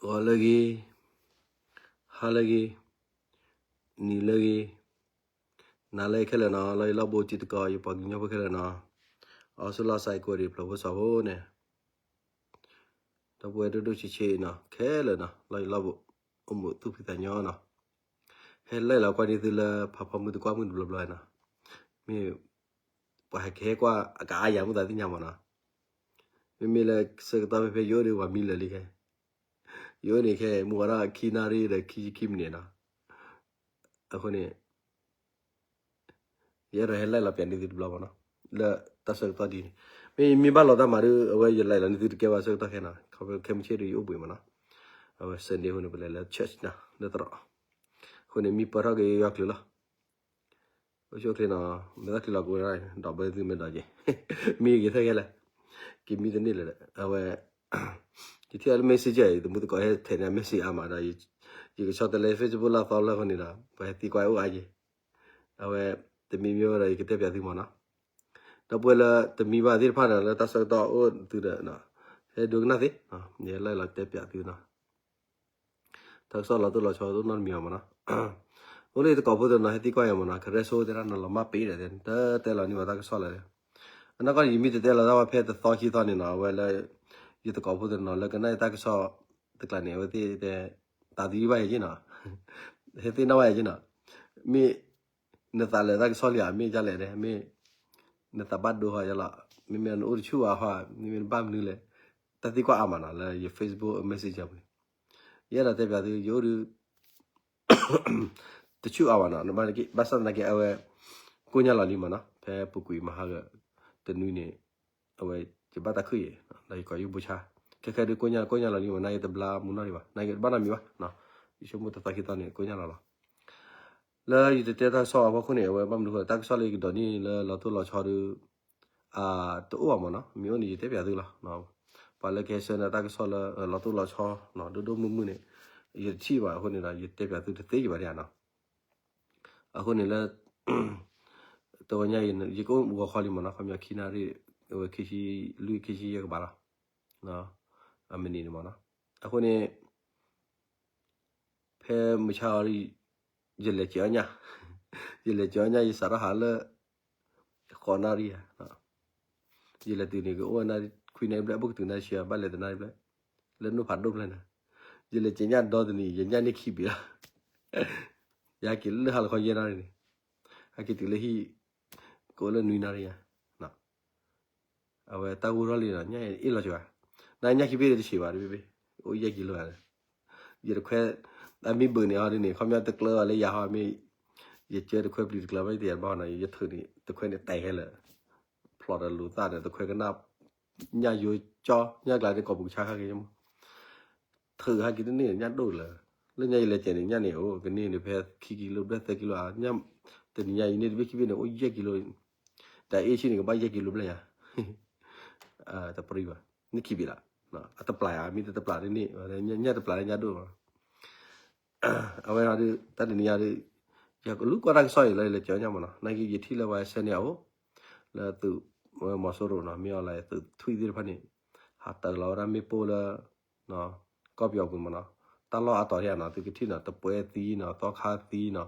ဂီၤလၢအဂ့ၤ, ဟါလၢအဂ့ၤ, နံၤလၢအဂ့ၤ, နၤလၢအဂ့ၤခဲလၢာ်နီၤ, လၢယလီၢ်ဘူးတံၤသကိး ယပှၤကညီဖိခဲလၢာ်နီၤ, အီစူလီၤစဲးကိးဒံး ဖျိးဖိစီၤဖိန့ၣ်, ဒီပုၢ်ဝဲၢ်ဒိၣ်ဒိၣ်ဆံးဆံးနီၤ ခဲလၢာ်နီၤ, လၢယလီၢ်ဘူး အိၣ်မူသူၣ်ဖှံသးညီနီၤ, ဟဲလၢလီၤကွၢ်န့ၢ်သုလၢ ဖးဖီမုၢ်တကွၢ်မုၢ်တဘျီဘျီနီၤ, မ့ၢ် ပှၤဟဲကဟဲကွၢ်အကအါယၤမုၢ်သးသ့ၣ်ညါမးနီၤ, မ့မ့ၢ်လၢဆၢကတီၢ်ဖဲဖဲယအိၣ်ဒီးပှၤမံလၢာ်လံခဲ, ယအိၣ်န့ၣ်ခဲ မုၢ်ဝါထီၣ်ခံနၣ်ရံၣ်ဒီးခံဆံခံမံးနံးနီၤ, အဃိန့ၣ် ယအဲၣ်ဒိးဟဲလၢလီၤပျးန့ၢ်သုတဘျီမးနီၤ, လၢတၢ်ဆၢကတီၢ်ဒ်န့ၣ်, မ့ၢ်မ့ၢ်ဘၣ်လီၤတၢ်မၤဒီး အဝဲယလီၤလီၤန့ၢ်သုတကဲဘၣ်ဆၢကတီၢ်ခဲနီၤ, ခီဖျိခဲမုၢ်ဆ့ၣ်ဒီးယအိၣ်ဘှံးမးနီၤ, အဝဲ Sunday အဃိန့ၣ် ပလဲၤလၢ church နီၤ လၢသရိာ်, အဃိန့ၣ် မံပၢၢ်ထီၣ်က့ၤယွၤကျိၤလီၤ. အိၣ်ဆူၣ်အိၣ်ချ့နီၤ, မ့ၢ်တၢ်ချံလီၤကိးဝဲဒၣ်, ဒီးဘၢသုမ့ၢ်ဒီးက့ၤ, မံဂ့ၤထဲခဲလဲၣ်, က့ၤမံတန့ၢ်လၢၤဒီး အဝဲ, ယထံၣ်အီၤလၢ messenger အံၤ တမူသကိးဟဲထဲးန့ၢ် message အါမးဒီး, ယကဆီတလဲ Facebook လၢအသီလၢအဃိန့ၣ်ဒီး ပှၤဟဲသံကွၢ်အိၣ်အါက့ၤ, အဝဲ, တမံၤမ့ၢ်ဝဲဒီး ယကတဲပၠးသုမးနီၤ, ဒီပုၢ်ဝဲၢ်လၢတမံၤဘၣ်သ့ၣ်တဖၣ်ဒီး လၢတၢ်ဆၢကတီၢ်အိၣ်သုဒီး, ဟဲဒိကနၣ်သ့, ယဟဲလၢလီၤတဲပၠးသုနီၤ တၢ်ကစီၣ်လီၤတိၢ်လီၤဆီတအိၣ်နီတမံၤဘၣ်မးနီၤ, အိၣ်လၢယသကိးဖိတနီၤဟဲသံကွၢ်ယၤမးနီၤ, ကရဲၣ်ဆိသ့ၣ်တၢ်နီၤလီၤမၢ်ပ့ၤဒီး တတဲလီၤန့ၢ်ဘၣ်တၢ်ကစီၣ်လၢၤ, အနီၢ်ကီၢ်န့ၣ် ယမ့ၢ်တတဲလီၤတၢ်ဘၣ်ဖဲတသီခံသီန့ၣ်နီၤ, အဝဲလၢ, ယသကိးဖိတနီၤလၢကနၣ်ယတၢ်ကစီၣ်, တကျါန့ၣ် အဝဲသ့ၣ်တဲ, သးသယုၢ်ဘၣ်ယၤက့နီၤ, ဟဲသ့ၣ်နီၣ်ဘၣ်ယၤက့နီၤ, မ့ၢ်, နသးလၢာ်တၢ်ကစီၣ်လံဧါ မ့ၢ်ဒ်လဲၣ်န့ၣ် မ့ၢ်, နသးဘၣ်ဒိဟီယလီၤ, မ့မ့ၢ်နအိၣ်တဆူၣ်အါဟီ, မ့မ့ၢ်နဘၣ်မနုၤလဲၣ်, တၢ်သံကွၢ်အါမးနီၤ လၢယ Facebook messenger ပူၤန့ၣ်, ယအဲၣ်ဒိးတဲပၠးသု ယအိၣ်ဒီး တဆူၣ်အါဘၣ်နီၤ, ဘၣ်ဆၣ်သနာ်က့ အဝဲ, ကိညၢ်လီၤလံမးနီၤ, ဖဲပူၤကွံာ်မဟါဂီၤ, တနွံန့ၣ်, အဝဲ, ယဘၣ်တၢ်ခုၣ်ယဲ, ဒီးယကိးယိၣ်ဘိဆါ, ခဲခဲဒုးကိညၢ်လီၤ ကိညၢ်လီၤလံမးနီၤ, ယတဘျါမူနီၣ်ဒံးဘၣ်, နာ်က့တဘၣ်နီတမံၤဘၣ်, ယဆိကမိၣ်တသီခံသီန့ၣ် ကိညၢ်လီၤလီၤ လၢယတတဲတၢ်ကစီၣ်အဖီခိၣ်န့ၣ် အဝဲဘၣ်မနုၤဃိ တၢ်ကစီၣ်လၢယကဒိးန့ၢ်လၢလီၤတိၢ်လီၤဆီဒီး, တအိၣ်ဘၣ်မးနီၤ, မ့ၢ်အိၣ်န့ၣ် ယတဲပၠးသုလီၤ. ပှၤလၢကဟဲဆှၢန့ၢ်တၢ်ကစီၣ်လၢလီၤတိၢ်လီၤဆီ, ဒိၣ်ဒိၣ်မုၢ်မုၢ်န့ၣ်, ယတထံၣ်ဘၣ်အဃိန့ၣ်ဒီး ယတဲပၠးသုတသ့ယဘၣ်ဒံးဧါနီၤ. အဃိန့ၣ်လၢ တဝဲညါအံၤ ယကအိၣ်ဂီၤခီလံမးနီၤ, ခီပညီခံနၣ်ရံၣ်, အဝဲခံဆံလွံၢ် ခံဆံယဲၢ်ကဘးလီၤ, အမံးနံးန့ၣ်မးနီၤ. အဃိန့ၣ် ဖဲမုၢ်ဆါအံၤ ယလဲၤစဲးအီၣ်ညၣ်, ယလဲၤစဲးအီၣ်ညၣ် ယစးထီၣ်ဟးလၢ ဃိးနၣ်ရံၣ်ဧါ, ယလဲၤတုၤန့ၣ် ကအိၣ်နၣ်ရံၣ်ခွံနၣ်ရံၣ်ဘျဲၣ်, အဘၣ်ကတုၤနၣ်ရံၣ်ဆံ ဘၣ်လဲၤတနၣ်ရံၣ်ဘျဲၣ်, လၢနိၣ်ဖးဒိၣ်ဖျဲၣ်န့ၣ်, ယလဲၤစဲးညၣ်ဒီတနံၤ ယညၣ်န့ၢ်ခံဘ့ၣ်လီၤ. ယဟဲက့ၤလၢဟါလီၤခီယဲၢ်နၣ်ရံၣ်န့ၣ်, ဟဲက့ၤတုၤလၢဟံၣ် ကအိၣ်လၢနွံနၣ်ရံၣ်ဧါ. အဝဲတၢ်ဂိၢ်ထီၣ်လံဒီး ညၣ်အ့ၣ်လီၤစှၤ, နညၣ်ခံဘ့ၣ်တဆံးဘၣ်တဘ့ၣ်ဘ့ၣ်, အိၣ်ယဲၢ်ကံလိဧါ. ယတခွဲ, အမ့ၢ်ဘုးန့ၣ်ဟီဒ်န့ၣ် ခီပညီတကျၢၤဘၣ်လၢယၤဟီမ့ၢ်, ယကၢတခွဲပျံၤတကျၢၤဘၣ်တယၤဘၣ်နီၤ, ယထုးန့ၣ် တခွဲန့ၣ်တဲာ်ခဲလၢာ်, ဖျိးဒီးလိာ်သးဒီးတခွဲကနၣ်, ညၣ်ယိကၠီ ညၣ်ကျါဒ်ကိးပူၤကဆါခါက့ၤမး ထုးဟဲက့ၤတန့ၢ် ညၣ်ဒိၣ်လၢၤ, လၢညါယလဲၤစဲးန့ၣ် ညၣ်န့ၣ်အိၣ်ကန့ၢ်န့ၣ် ဖဲခံကံလိဘျဲၣ်သၢကံလိဧါ, တနံၤညါအံၤန့ၣ်တဘ့ၣ်ခံဘ့ၣ်န့ၣ် အိၣ်ယဲၢ်ကံလိ, တၢ်အ့ၣ်ဆံန့ၣ် ကဘၣ်ယဲၢ်ကံလိဘျဲၣ်ယါ, တပြံဘၣ်, န့ၢ်ခံဘ့ၣ်လီၤ, အတပျၢ်ဧါ မ့ၢ်တတပျၢ်တန့ၢ်, ညၣ်တပျၢ်လၢညၣ်ဒိၣ်လီၤ. အဝဲဒၣ်ဒီး တၢ်တနံၤညါဒီး ယကလူကွၢ်တၢ်ကစီၣ်အံၤလၢယလဲၤစဲးညၣ်မးနီၤ, နာ်က့ယထံၣ်လၢပှၤဆှၢန့ၢ်အအိၣ်, လၢသုးမီၤစိရိၤနီၤ မ့ၢ်အီၤလၢသုးထွံၣ်သ့ၣ်တဖၣ်န့ၣ်, ဟးတၢၤလီၤဝဲဒၣ်မ့ၣ်ပိၢ်လၢ ကီၢ်ပယီၤပူၤမးနီၤ, တၢ်လီၢ်အါတီၤဒံးဧါနီၤ, သုကထံၣ်နီၤ တပွဲသံနီၤ သီခါသံနီၤ,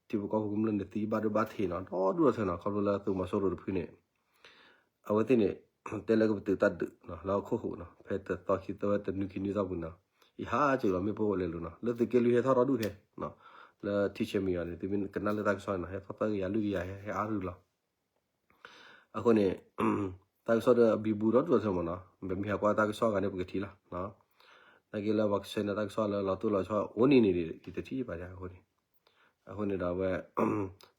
ထံဖိကီၢ်ဖိကမျၢၢ်န့ၣ်သံဘၣ်ဒိဘၣ်ထံးနီၤ ဒီဒူၣ်ဒီထၢနီၤ, ခီဖျိလၢသုးမီၤစိရိၤတဖုန့ၣ် အဝဲသ့ၣ်န့ၣ် တဲလၢကပတုာ်တၢ်ဒုးနီၤ လၢဟီၣ်ခိၣ်ဟူးနီၤ ဖဲတသီခံသီဝဲတနွံခံနွံသီပူၤနီၤ, ယဟးစၢၤလီၤမ့ၣ်ပိၢ်ဝဲလဲၤလိၤနီၤ, လၢသုးက့လွံၢ်ဟဲထီၣ်ဒီဒူၣ်ထဲ, လၢထံဆဲးမံၤအီၤန့ၣ် သုမ့ၢ်ကနၣ်လၢတၢ်ကစီၣ်န့ၣ်နီၤ ဟဲထီၣ်သၢကယၤလွံၢ်ကယၤ ဟဲအါရူၢ်လီၤ. အဃိန့ၣ် တၢ်ကစီၣ်ဒီးအဘံဘူဒီဒူၣ်ဒီထၢမးနီၤ, ပမ့ၢ်ဟးကွၢ်တၢ်ကစီၣ်ဂၤန့ၣ် ပကထံၣ်လီၤ. နာ်က့လၢပှၤကဆှၢန့ၢ်တၢ်ကစီၣ်လၢလီၤတိၢ်လီၤဆီအိၣ်န့ၣ်န့ၣ် ယတထံၣ်ဘၣ်ဒံးအဃိန့ၣ်, အဃိန့ၣ်ဒီးအဝဲ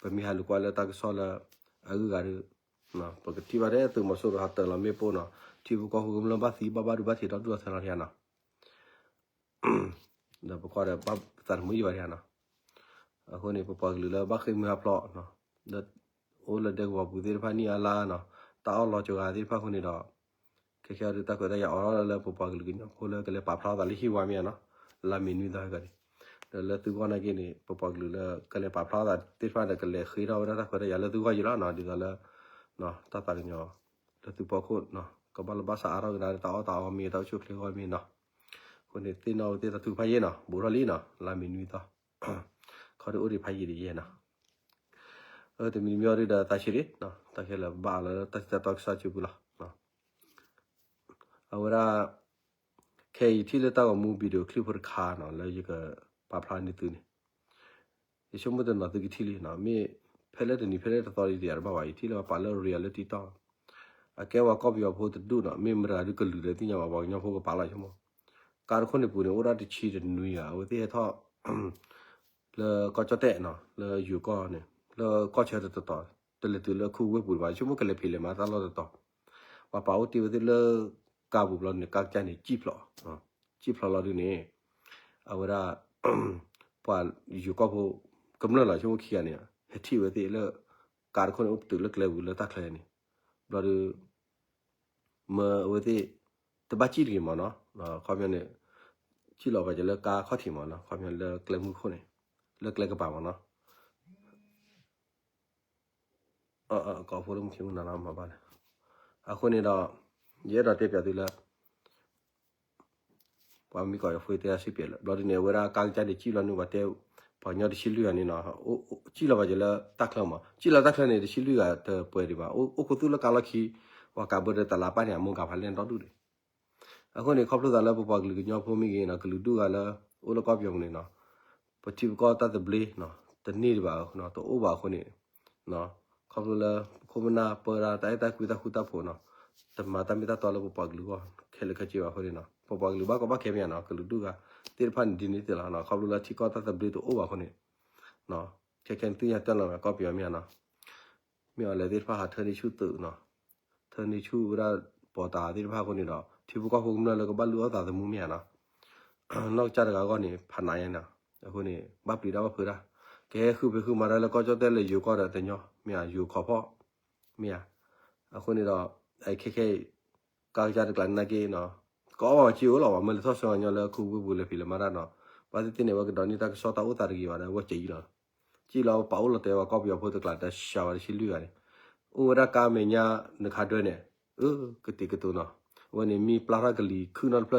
ပမ့ၢ်ဟးလူၤကွၢ်လၢတၢ်ကစီၣ်လၢ အဂုၤအဂၤဒီး ပကထံၣ်ဘၣ်ထဲသုးမီၤစိရိၤဟးတၢၤလီၤမ့ၣ်ပိၢ်နီၤ, ထံဖိကီၢ်ဖိကမျၢၢ်ဘၣ်သံဘၣ်ဘၣ်ဒိဘၣ်ထံးဒီဒူၣ်ဒီထၢလီၤထံနီၤ. ဒီးပကွၢ်ဒီးဘၣ်သးတမုာ်ယံၤဘၣ်ဒံးနီၤ. အဃိန့ၣ် ပပှၤကလုာ်လၢဘၣ်ဃ့ၢ်မှံဟးဖျိး လၢအိၣ်လၢဒဲကဝီၤပူၤသ့ၣ်တဖၣ်န့ၣ်အါလါနီၤ, တၢ်အီၣ်လီၤကဂၤသ့ၣ်တဖၣ်အဃိန့ၣ်ဒီး ခဲခဲအံၤဒုးတၢ်ခွဲးတၢ်ယာ်အိးထီၣ်လၢပပှၤကလုာ်ကညီဖိလၢကလဲၤပာ်ဖျါသးလၢဟံၣ်ဝါမ့ၢ်ဧါနီၤ, လါမ့ၤနွံသီဟဲကီးန့ၣ်, ဒီးလၢသုဂီၢ်နာ်က့န့ၣ် ပပှၤကလုာ်လၢကလဲၤပာ်ဖျါသးသ့ၣ်တဖၣ်ဒီးကလဲၤဃ့ထီၣ်ဝဲဒၣ်တၢ်ခွဲးတၢ်ယာ်လၢသုဂီၢ်ယံၤလီၤနီၤ, ဒ်သိးလၢ တၢ်သးကညီၤ လၢသုဖီခိၣ် ကဘၣ်လၢဘၣ်စးအါထီၣ်ကဒါဒီးတၢ်အီၣ်တၢ်အီမ့ၢ်တၢ်အိၣ်ဆူၣ်အိၣ်ချ့ဂီၢ်မ့ၢ်နီၤ. အဃိ အဃိန့ၣ် သ့ၣ်နီၣ်ဝဲသ့ၣ်တၢ်ထုကဖၣ်ယဲၢ်နီၤ, ဘူးထီၣ်လံနီၤ, လါမ့ၤနွံသီ, ခီဒုးအိၣ်ဒံးဖးယံာ်ဒံးယဲၢ်နီၤ. တမံၤမံၤအီၤဒုးဒီးသးဆံးလံ, တၢ်ခဲလၢာ်ဘၣ်အီၤလၢတၢ်စံးတၢ်တီကစီၣ်စုပူၤလီၤ. အဝဲဒၣ် ခဲအံၤယထံၣ်လၢတၢ်ဂီၤမူ video clip ဖိတခါနီၤ လၢယကပာ်ဖျါန့ၢ်သုန့ၣ်, ယဆိကမိၣ်တနီၤသုကထံၣ်လံနီၤ, မ့ၢ်ဖဲလၢတနံၤဖဲလၢတသီဒံးတယၤတဘၣ်ဘၣ်, ယထံၣ်လၢပှၤပာ်လၢ reel လၢ TikTok, အကဲပှၤကီၢ်ပယီၤဖိတဒူၣ်နီၤ, မ့ၢ်မတၤဒုးကလုာ်ဒီးသ့ၣ်ညါဘၣ်, ပှၤကညီဖိကပာ်လီၤဆိကမိၣ်, ကါတခိၣ်န့ၣ်ပူၤန့ၣ် အိၣ်ဒၣ်တဆံတနွံဂၤ, အဝဲသ့ၣ်ဟဲထီၣ် လၢကီၢ်ကၠီၣ်တဲာ်နီၤ, လၢယိၤကီၢ်န့ၣ်, လၢကီၢ်ဆၢတတီၤ, တလဲၤတုၤလၢခူဝ့ၢ်ပူၤဘၣ်, ဆိကမိၣ်ကလဲၤဖံးလဲၤမၤတၢ်လီၢ်တတီၤ, ပှၤပာ်အိၣ်တ့ၢ်ဝဲသ့ၣ်လၢကါပူၤဘျီန့ၣ် ကါကစၢ်န့ၣ် စံၣ်ဖျိး, စံၣ်ဖျိးလီၤဒုးန့ၣ်, အဝဲဒၣ် ပှၤယိၤကီၢ်ဖိ ကမျၢၢ်လီၤဆိကမိၣ်ခံဂၤန့ၣ် ဟဲထံၣ်ဝဲသ့ၣ်လၢ ကါတခိၣ်န့ၣ်အိၣ်ပတုာ်လၢကျဲပူၤလၢတၢ်ချၢန့ၣ်, ဘျီဒုး မၢအဝဲသ့ၣ် တဘၣ်စံၣ်တဂ့ၤမးနီၤ, ခီပညီန့ၣ် စံၣ်လီၤဘၣ်က့ၤလၢကါခီၣ်ထံးမးနီၤ, ခီပညီလၢကျဲမုၢ်ခိၣ်န့ၣ်, လၢကျဲကပၤမးနီၤ, ကိးဖိလၢမုၢ်ခံမုၢ်နၤနီၤ မၤဘၣ်လဲၣ်, အဃိန့ၣ်ဒီး ယအဲၣ်ဒိးတဲပၠးသုလၢ ပှၤမ့ၢ်ကိးယၤဖိတဲတၢ်စံးပျဲးလၢ ဘျီဒုးန့ၣ် အဝဲဒၣ်ကါကစၢ်န့ၣ် စံၣ်လီၤန့ၣ် ပှၤတဲ ပှၤကညီတဆံလွံၢ်ဂၤန့ၣ်နီၤ, စံၣ်လီၤဘၣ်က့ၤလၢတၢ်ချၢမး, စံၣ်လီၤတၢ်ချၢန့ၣ် တဆံလွံၢ်ဂၤတပှဲၤဒံးဘၣ်, အိၣ်ခိးသူၣ်လၢကါလီၢ်ခံ, ပှၤကးဘၢဒီးတလးပၢ်န့ၣ် အမိၢ်ဂၤဖးလဲၢ်ဒီဒူၣ်ဒံး, အဃိန့ၣ် ခီဖျိသးလၢပပှၤကလုာ်ကညီဖိမ့ၢ်ဂ့ၤနီၤ, ကလုာ်ဒူၣ်ဂၤလၢ အိၣ်လၢကီၢ်ပယီၤပူၤန့ၣ်နီၤ, ပထံပကီၢ်တၢ်သဘျ့နီၤ တန့ၢ်ဒံးဘၣ်, တအိၣ်ဘၣ်အဃိန့ၣ် ခီဖျိလၢပခိၣ်ပနၢ်ပၢဒၣ် တၢ်အဲၣ်တၢ်ကွံတၢ်ဃူတၢ်ဖိးနီၤ, တမၤတၢ်မ့ၢ်တၢ်တီလၢပပှၤကလုာ်အဂီၢ် ခဲလၢာ်ခဲဆ့ဘၣ်အဃိန့ၣ်နီၤ, ပပှၤကလုာ်ဘၣ်ကီဘၣ်ခဲမ့ၢ်ဧါနီၤ, ကလုာ်ဒူၣ်ဂၤသ့ၣ်တဖၣ်န့ၣ် ဒ်န့ၣ်သ့ၣ်လီၤနီၤ, ခီဖျိလၢထံကီၢ်တၢ်သဘျ့တအိၣ်ဘၣ်အဃိန့ၣ် ခဲခဲန့ၣ် သုညါတၢ်လီၤကီၢ်ပယီၤမ့ၢ်ဧါနီၤ, မ့ၢ်အီၤလဲၤသ့ၣ်တဖၣ်ဟးထၢန့ၢ်ဆူၣ်သုးနီၤ, ထၢန့ၢ်ဆူၣ်ဝဲဒၣ်ပီးတၢ်သ့ၣ်တဖၣ်အဃိန့ၣ်ဒီး ထံဖိကီၢ်ဖိကမျၢၢ်လၢကဘၣ်လုၢ်အီၣ်သးသမူမ့ၢ်ဧါနီၤ, နီၢ်ကစၢ်တဂၤအဂီၢ်န့ၣ် ဖးနးယဲနီၤ, အဃိန့ၣ် ဘၣ်ပျံၤတၢ်ဘၣ်ဖုးတၢ်, ကဟဲဃုဖံးဃုမၤတၢ်လၢကီၢ်ကၠီၣ်တဲၣ်လၢယိၤကီၢ်ဒီးတညီ မ့ၢ်ဧါ, ယိၤခီဖီၣ် မ့ၢ်ဧါ, အဃိန့ၣ်ဒီး ခဲခဲအံၤ ကါကစၢ်တကျါန့ၣ်နာ်က့နီၤ, ကအီၣ်ဘၣ်ဝဲစ့အိၣ်လီၤဘၣ်, မ့ၢ်လဲၤထီၣ်ဆှၢကညီလၢခူဝ့ၢ်ပူၤလဲၤဖံးလဲၤမၤတၢ်နီၤ, ဘၣ်သ့ၣ်သ့ၣ်န့ၣ် အဝဲကဒိးန့ၢ်တၢ်ကစီၣ်တၢ်အိၣ်သးတဂ့ၤဘၣ်ဒီး အဝဲစံၣ်လီၤ, စံၣ်လီၤပာ်အိၣ်လီၤတဲာ်ဝဲကီၢ်ပယီၤဖိတကျါတၢ်ဆှၢဝဲတဆံလွံၢ်ဂၤန့ၣ်, အိၣ်ဝဲဒၣ်ကါမဲာ်ညါနခါဒွဲန့ၣ်,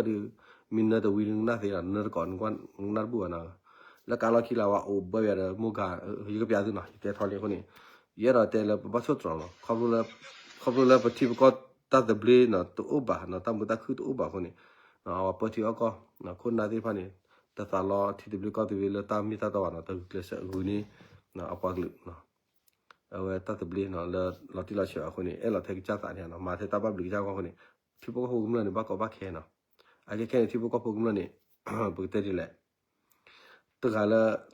အၢ ကတဲာ်ကတီၤနီၤ, အဝဲန့ၣ်မ့ၢ်ပျၢ်ထီၣ်ကလံၤခုၣ်နီတဖျၢၣ်ဒီး မ့ၢ်နၢတဝံနကနၣ်သ့လီၤ, နၢတကိးနကနၣ်တဘူၣ်ဘၣ်နီၤ, လၢကါလီၢ်ခံလၢဝဲအိၣ်ဘၢယၤဒီးမိၢ်ဂၤ, ယကပျးသုနီၤ, ယတဲထီလံအဃိန့ၣ်, ယအဲၣ်ဒိးတဲလၢပဘၣ်ဆိၣ်တြီၤလီၤ, ခီဖျိလၢပထံပကီၢ်တၢ်သဘျ့နီၤ တအိၣ်ဘၣ်နီၤ, တၢ်မုာ်တၢ်ခုၣ်တအိၣ်ဘၣ်အဃိန့ၣ်, ပၢထံအီၣ်ကီၢ်, ခိၣ်နၢ်သ့ၣ်တဖၣ်န့ၣ် တသးလီထံသဘျ့ကီၢ်သဘျ့လၢတၢ်မ့ၢ်တၢ်တီဘၣ်နီၤ, တဂုာ်ကျဲးစၢးဂုာ်န့ၢ် အပှၤကလုာ် အဝဲတၢ်သဘျ့နီၤ လၢလီၤတံၢ်လီၤဆဲးအဃိန့ၣ် အဲၣ်လီၤထဲကစၢ်သးန့ၣ်နီၤ, မၤထဲတၢ်ဘၣ်ဘျုးကစၢ်အဂီၢ်အဃိန့ၣ်, ထံဖိကီၢ်ဖိကမျၢၢ်န့ၣ် ဘၣ်ကီဘၣ်ခဲနီၤ, အခဲခဲန့ၣ် ထံဖိကီၢ်ဖိကမျၢၢ်န့ၣ် ပကတဲဒ်လဲၣ် တဂၤလၢ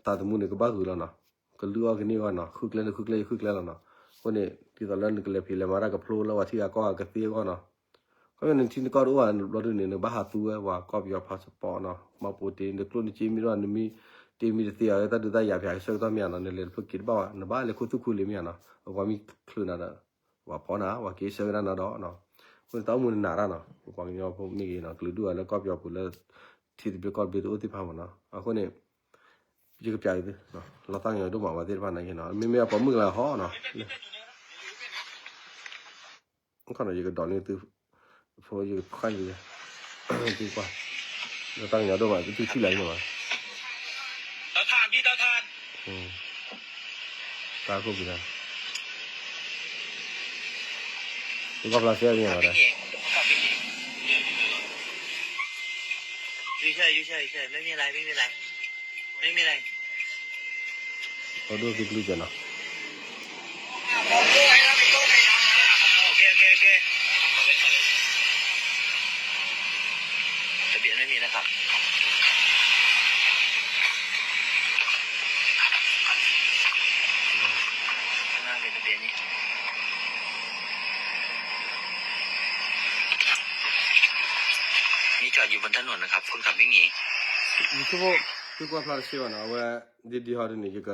သးသမူန့ၣ် ကဘၣ်ဂုာ်လီၤနီၤ, ကလုၢ်အီၣ်ကန့ၢ်အဂီၢ်နီၤ, ဃုကျဲန့ၣ်ဃုကျဲ ယဃုကျဲလီၤနီၤ, အဃိန့ၣ် ဒ်သိးလၢနကလဲၤဖံးလဲၤမၤတၢ်ကဖျိလၢပှၤထံဂၤကီၢ်ဂၤကသ့အဂီၢ်နီၤ, ခီဖျိနထံနကီၢ်တအိၣ်ဘၣ်ဘျီဒုန့ၣ် နဘၣ်ဟးသူဝဲပှၤကီၢ်ပယီၤ passport နီၤ, မှတ်ပုံတင် နကျိၣ်နစ့မ့ၢ်တအိၣ် နမ့ၢ်တ့မ့ၢ်တသ့အီၤ တၢ်ဒုးတၢ်ယၤဖျါကဆၢကတီၢ်မ့ၢ်ဧါနီၤ, နလဲၤတဖျၢၣ်က့ၤတဘၣ်ဘၣ်, နဘၣ်လဲၤခူသူၣ်ခူလံၤမ့ၢ်ဧါနီၤ, ပှၤမ့ၢ်ချုးနၤဒီး ပှၤဖီနၤ ပှၤက့ၤဆၢကဒါနၤဒီး အဃိန့ၣ် တၢ်အိၣ်မူနနးတၢ်နီၤ, ပပှၤကညီဖိမ့ၢ်ဂ့ၤနီၤ ကလုာ်ဒူၣ်ဂၤလၢကီၢ်ပယီၤပူၤလၢ ထံသဘျ့ကီၢ်သဘျ့တအိၣ်သ့ၣ်တဖၣ်မ့ၢ်နီၤ, အဃိန့ၣ် ယကပျးက့ၤသု, လီၤသးကညီၤဒိၣ်မးဝဲသ့ၣ်တဖၣ်နာ်က့နီၤ, မ့မ့ၢ်အပှၤမုၣ်ကလၤဟီနီၤ, ခီနီၤ ယကဒိးန့ၢ်သု, ဖိယကခီၣ်ယက, သုကွၢ်, လီၤသးကညီၤဒိၣ်မး သုထံၣ်လၢအံၤမ့ၢ်နီၤ, တၢ်ခိၣ်ပူၤလီၤ, သုကွၢ်ဖျါစဲအံၤမ့ၢ်နီၤ, ယူၢ်ဆၢ ယူၢ်ဆၢ ယူၢ်ဆၢ မ့မ့ၢ်လၢ မ့မ့ၢ်လၢ မ့မ့ၢ်လၢ အဒိၣ်သုကလုၢ်ကနီၤ, တဘ့ၣ်မ့မ့ၢ်လၢ นี่จอดอยู่บนถนนนะครับ คนขับวิ่งหนี သုကွၢ်ဖျါတစဲးဘၣ်နီၤ, အဝဲ ဒ်ဒ်ဟီဒ်န့ၣ် ယက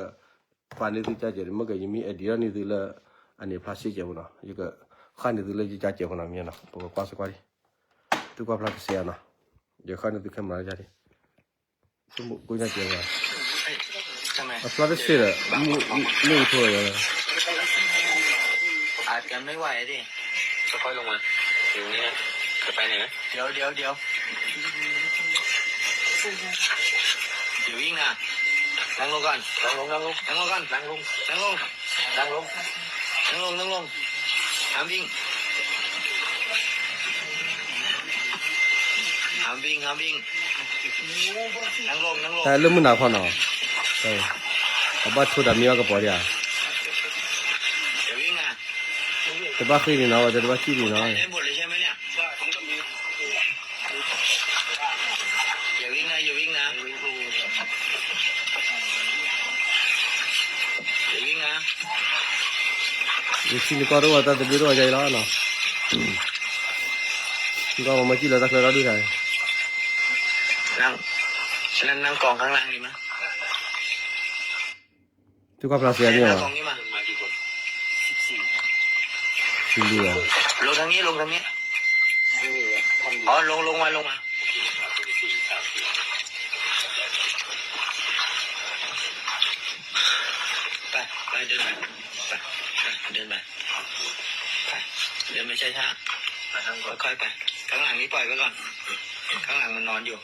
ပာ်န့ၢ်သုကၢ်ကဲး မ့ၢ်ကယမ့ၢ် edit န့ၢ်သုလၢ အန့ၣ်ဖျါစ့ကဲးဖိနီၤ, ယကဃၣ်န့ၢ်သုလၢယကၢ်ကဲးဖိနီၤ, မ့ၢ်နီၤ ပကကွၢ်စကွၢ်ဒံး, သုကွၢ်ဖျါကစဲးနီၤ, ယဃၣ်န့ၢ်သုခဲမၤလၢယၤဒံး ကိညါကဲးဝဲ, အဖျါတစဲးဒီး မ့ၣ်အူထိးယၤလီၤ, အကမ့ၢ်ဝဲဒၣ် ค่อยลงมา อยู่นี่นะ เดี๋ยวไปไหนนะ เดี๋ยว เดี๋ยว เดี๋ยว เดี๋ยว อย่าวิ่งนะ นั่งลงก่อน นั่งลง นั่งลง นั่งลงก่อน นั่งลง นั่งลง นั่งลง นั่งลง นั่งลง นั่งลง ห้ามวิ่ง ห้ามวิ่ง ห้ามวิ่ง นั่งลง นั่งลง တၢ်လၢမုၢ်နၤခီနီၤ, အဘၣ်ထိးတၢ်မံဘၣ်ကပီၤဒံးဧါ, อย่าวิ่งนะ တဘၣ်ဃ့ၢ်န့ၣ်နီၤ, တဘၣ်စံၣ်န့ၣ်နီၤ ได้หมดเลยใช่ไหมเนี่ย อย่าวิ่งนะ อย่าวิ่งนะ อย่าวิ่งนะ ယထံၣ်နကီၢ်တအိၣ် တၢ်သဘျ့တအိၣ်ယၤအံၤလီၤနီၤ, နကီၢ်မၤမၤစံၣ်လီၤတၢ်ချၢဒီဒူၣ်တၢ်, นั่ง นั่ง นั่งกองข้างล่างดีมั้ย သုကွၢ်ဖျါစ့ၢ်ကီး นั่งกองนี่มา สิบสี่ ลงทางนี้ ลงทางนี้ อ๋อ ลง ลงมา ลงมา ไป ไป เดินไป ไป ไป เดินไป ไป เดินไปช้าๆ ค่อยๆ ไป ข้างหลังนี่ปล่อยไว้ก่อน ข้างหลังมันนอนอยู่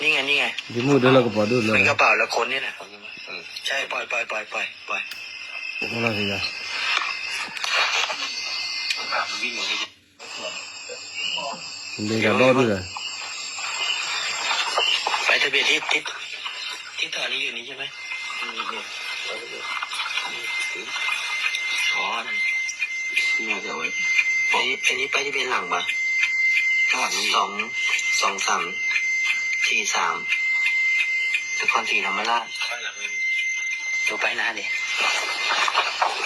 นี่ไง นี่ไง ဒီမုၢ်ဒိၣ်လၢကပီၤဒိၣ်လၢ มันกระเป๋าละคนนี่แหละ ใช่ ปล่อย ปล่อย ปล่อย ปล่อย ปล่อย အိၣ်လီၤက့ၤယၤ လ့ၤကဒီဒူၣ်ဒီး ไปทะเบียนที่ที่ที่ถอนนี้อยู่นี่ใช่ไหม อ๋อ อันนี้อันนี้ป้ายทะเบียนหลังปะ สอง สองสาม สี่สาม นครศรีธรรมราช ดูป้ายหน้าดิ น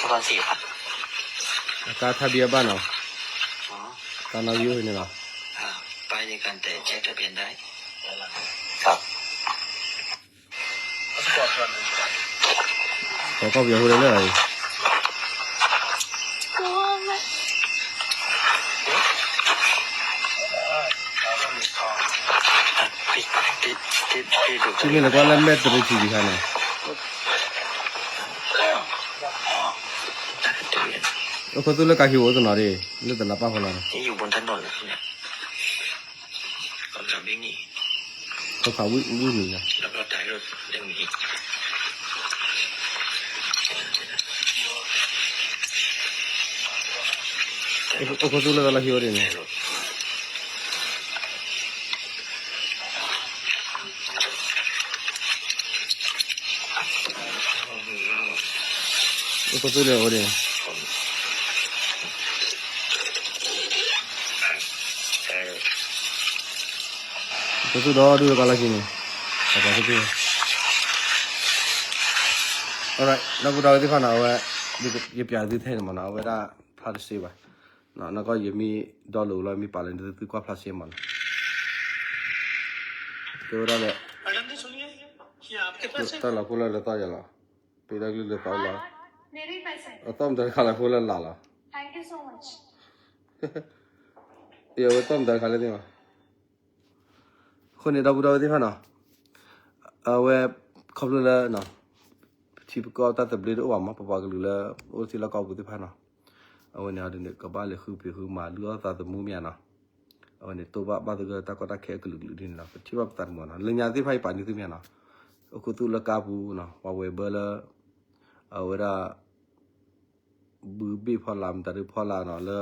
ครศรีปะ အကါထါဘံအဘၣ်နီၤ อ๋อ ကါနီၣ်ယိန့ၣ်လီၤ อ่า ป้ายเดียวกันแต่แยกทะเบียนได้ ครับ ပှၤကီၢ်ပယီၤဖိလၢလၢအံၤ သုမ့ၢ်လဲၤကွၢ်လၢမဲၢ်တရံးထံးဒံးခါန့ၣ် အိၣ်ခိးသူၣ်လၢကါခံအိၣ်တနီၤဒံး လၢတလးပၢ်ဖိလီၤန့ၣ် ခီခါဝံၣ်ဝံၣ်မံၤလီၤ အိၣ်ခိးသူၣ်လၢတၢ်လီၢ်ဟံၣ်အိၣ်ဒံးန့ၣ် အိၣ်ခိးသူၣ်လၢအိၣ်ဒံး အိၣ်ခိးသူၣ်ဒီဒူၣ်လၢကီၢ်လၢခံန့ၣ် ပှၤပှၤသူၣ် alright ဒီပုၢ်ဒီဝဲၢ်သ့ၣ်တဖၣ်နီၤ အဝဲ ယပျးသုထဲန့ၣ်မ့ၢ်နီၤ အဝဲဒၣ်ဖျါတစ့ဘၣ် နကီၢ်ယမ့ၢ်ဒီလိာ်လီၤ မ့ၢ်ပာ်လၢသုကွၢ်ဖျါစ့မ့ၢ်နီၤ ကဲဝဲဒၣ်လဲၣ် တၢ်လီၤဖိလၢလၢသီယၤလီၤ ပတၢ်ကလုၢ်လၢသီလီၤ အသီၣ်မတၤတခါလၢဖိလၢလာ်လီၤ အဝဲသီၣ်မတၤတခါလၢသ့ၣ်မး အဃိန့ၣ် ဒီပုၢ်ဒီဝဲၢ်သ့ၣ်တဖၣ်နီၤ အဝဲ ခီဖျိလၢ ပထံပကီၢ်တၢ်သဘျ့တအိၣ်ဘၣ်မး ပပှၤကလုာ်လၢ အိၣ်တ့ၢ်လၢကီၢ်ပူၤသ့ၣ်တဖၣ်နီၤ အဝဲန့ၣ်အဒ်န့ၣ် ကဘၣ်လဲၤဃုဖံးဃုမၤလုၢ်အီၣ်သးသမူမ့ၢ်ဧါနီၤ အဝဲန့ၣ် တိၢ်ဘၣ်ဘၣ်သဂၢၢ်တၢ်ကီတၢ်ခဲအကလုာ်ကလုာ်ဒ်န့ၣ်လီၤ ပထံၣ်ဘၣ်ပသးတမုာ်နီၤ လၢညါသ့ၣ်တဖၣ်အံၤပာ်န့ၢ်သုမ့ၢ်ဧါနီၤ အိၣ်ခိးသူၣ်လၢကါပူၤနီၤ ပှၤဝဲၤဘၢလၢ အဝဲဒၣ် ဘုဘ့ၣ်ဖီလာ် မတၤဒုဖီလာ်နီၤ လၢ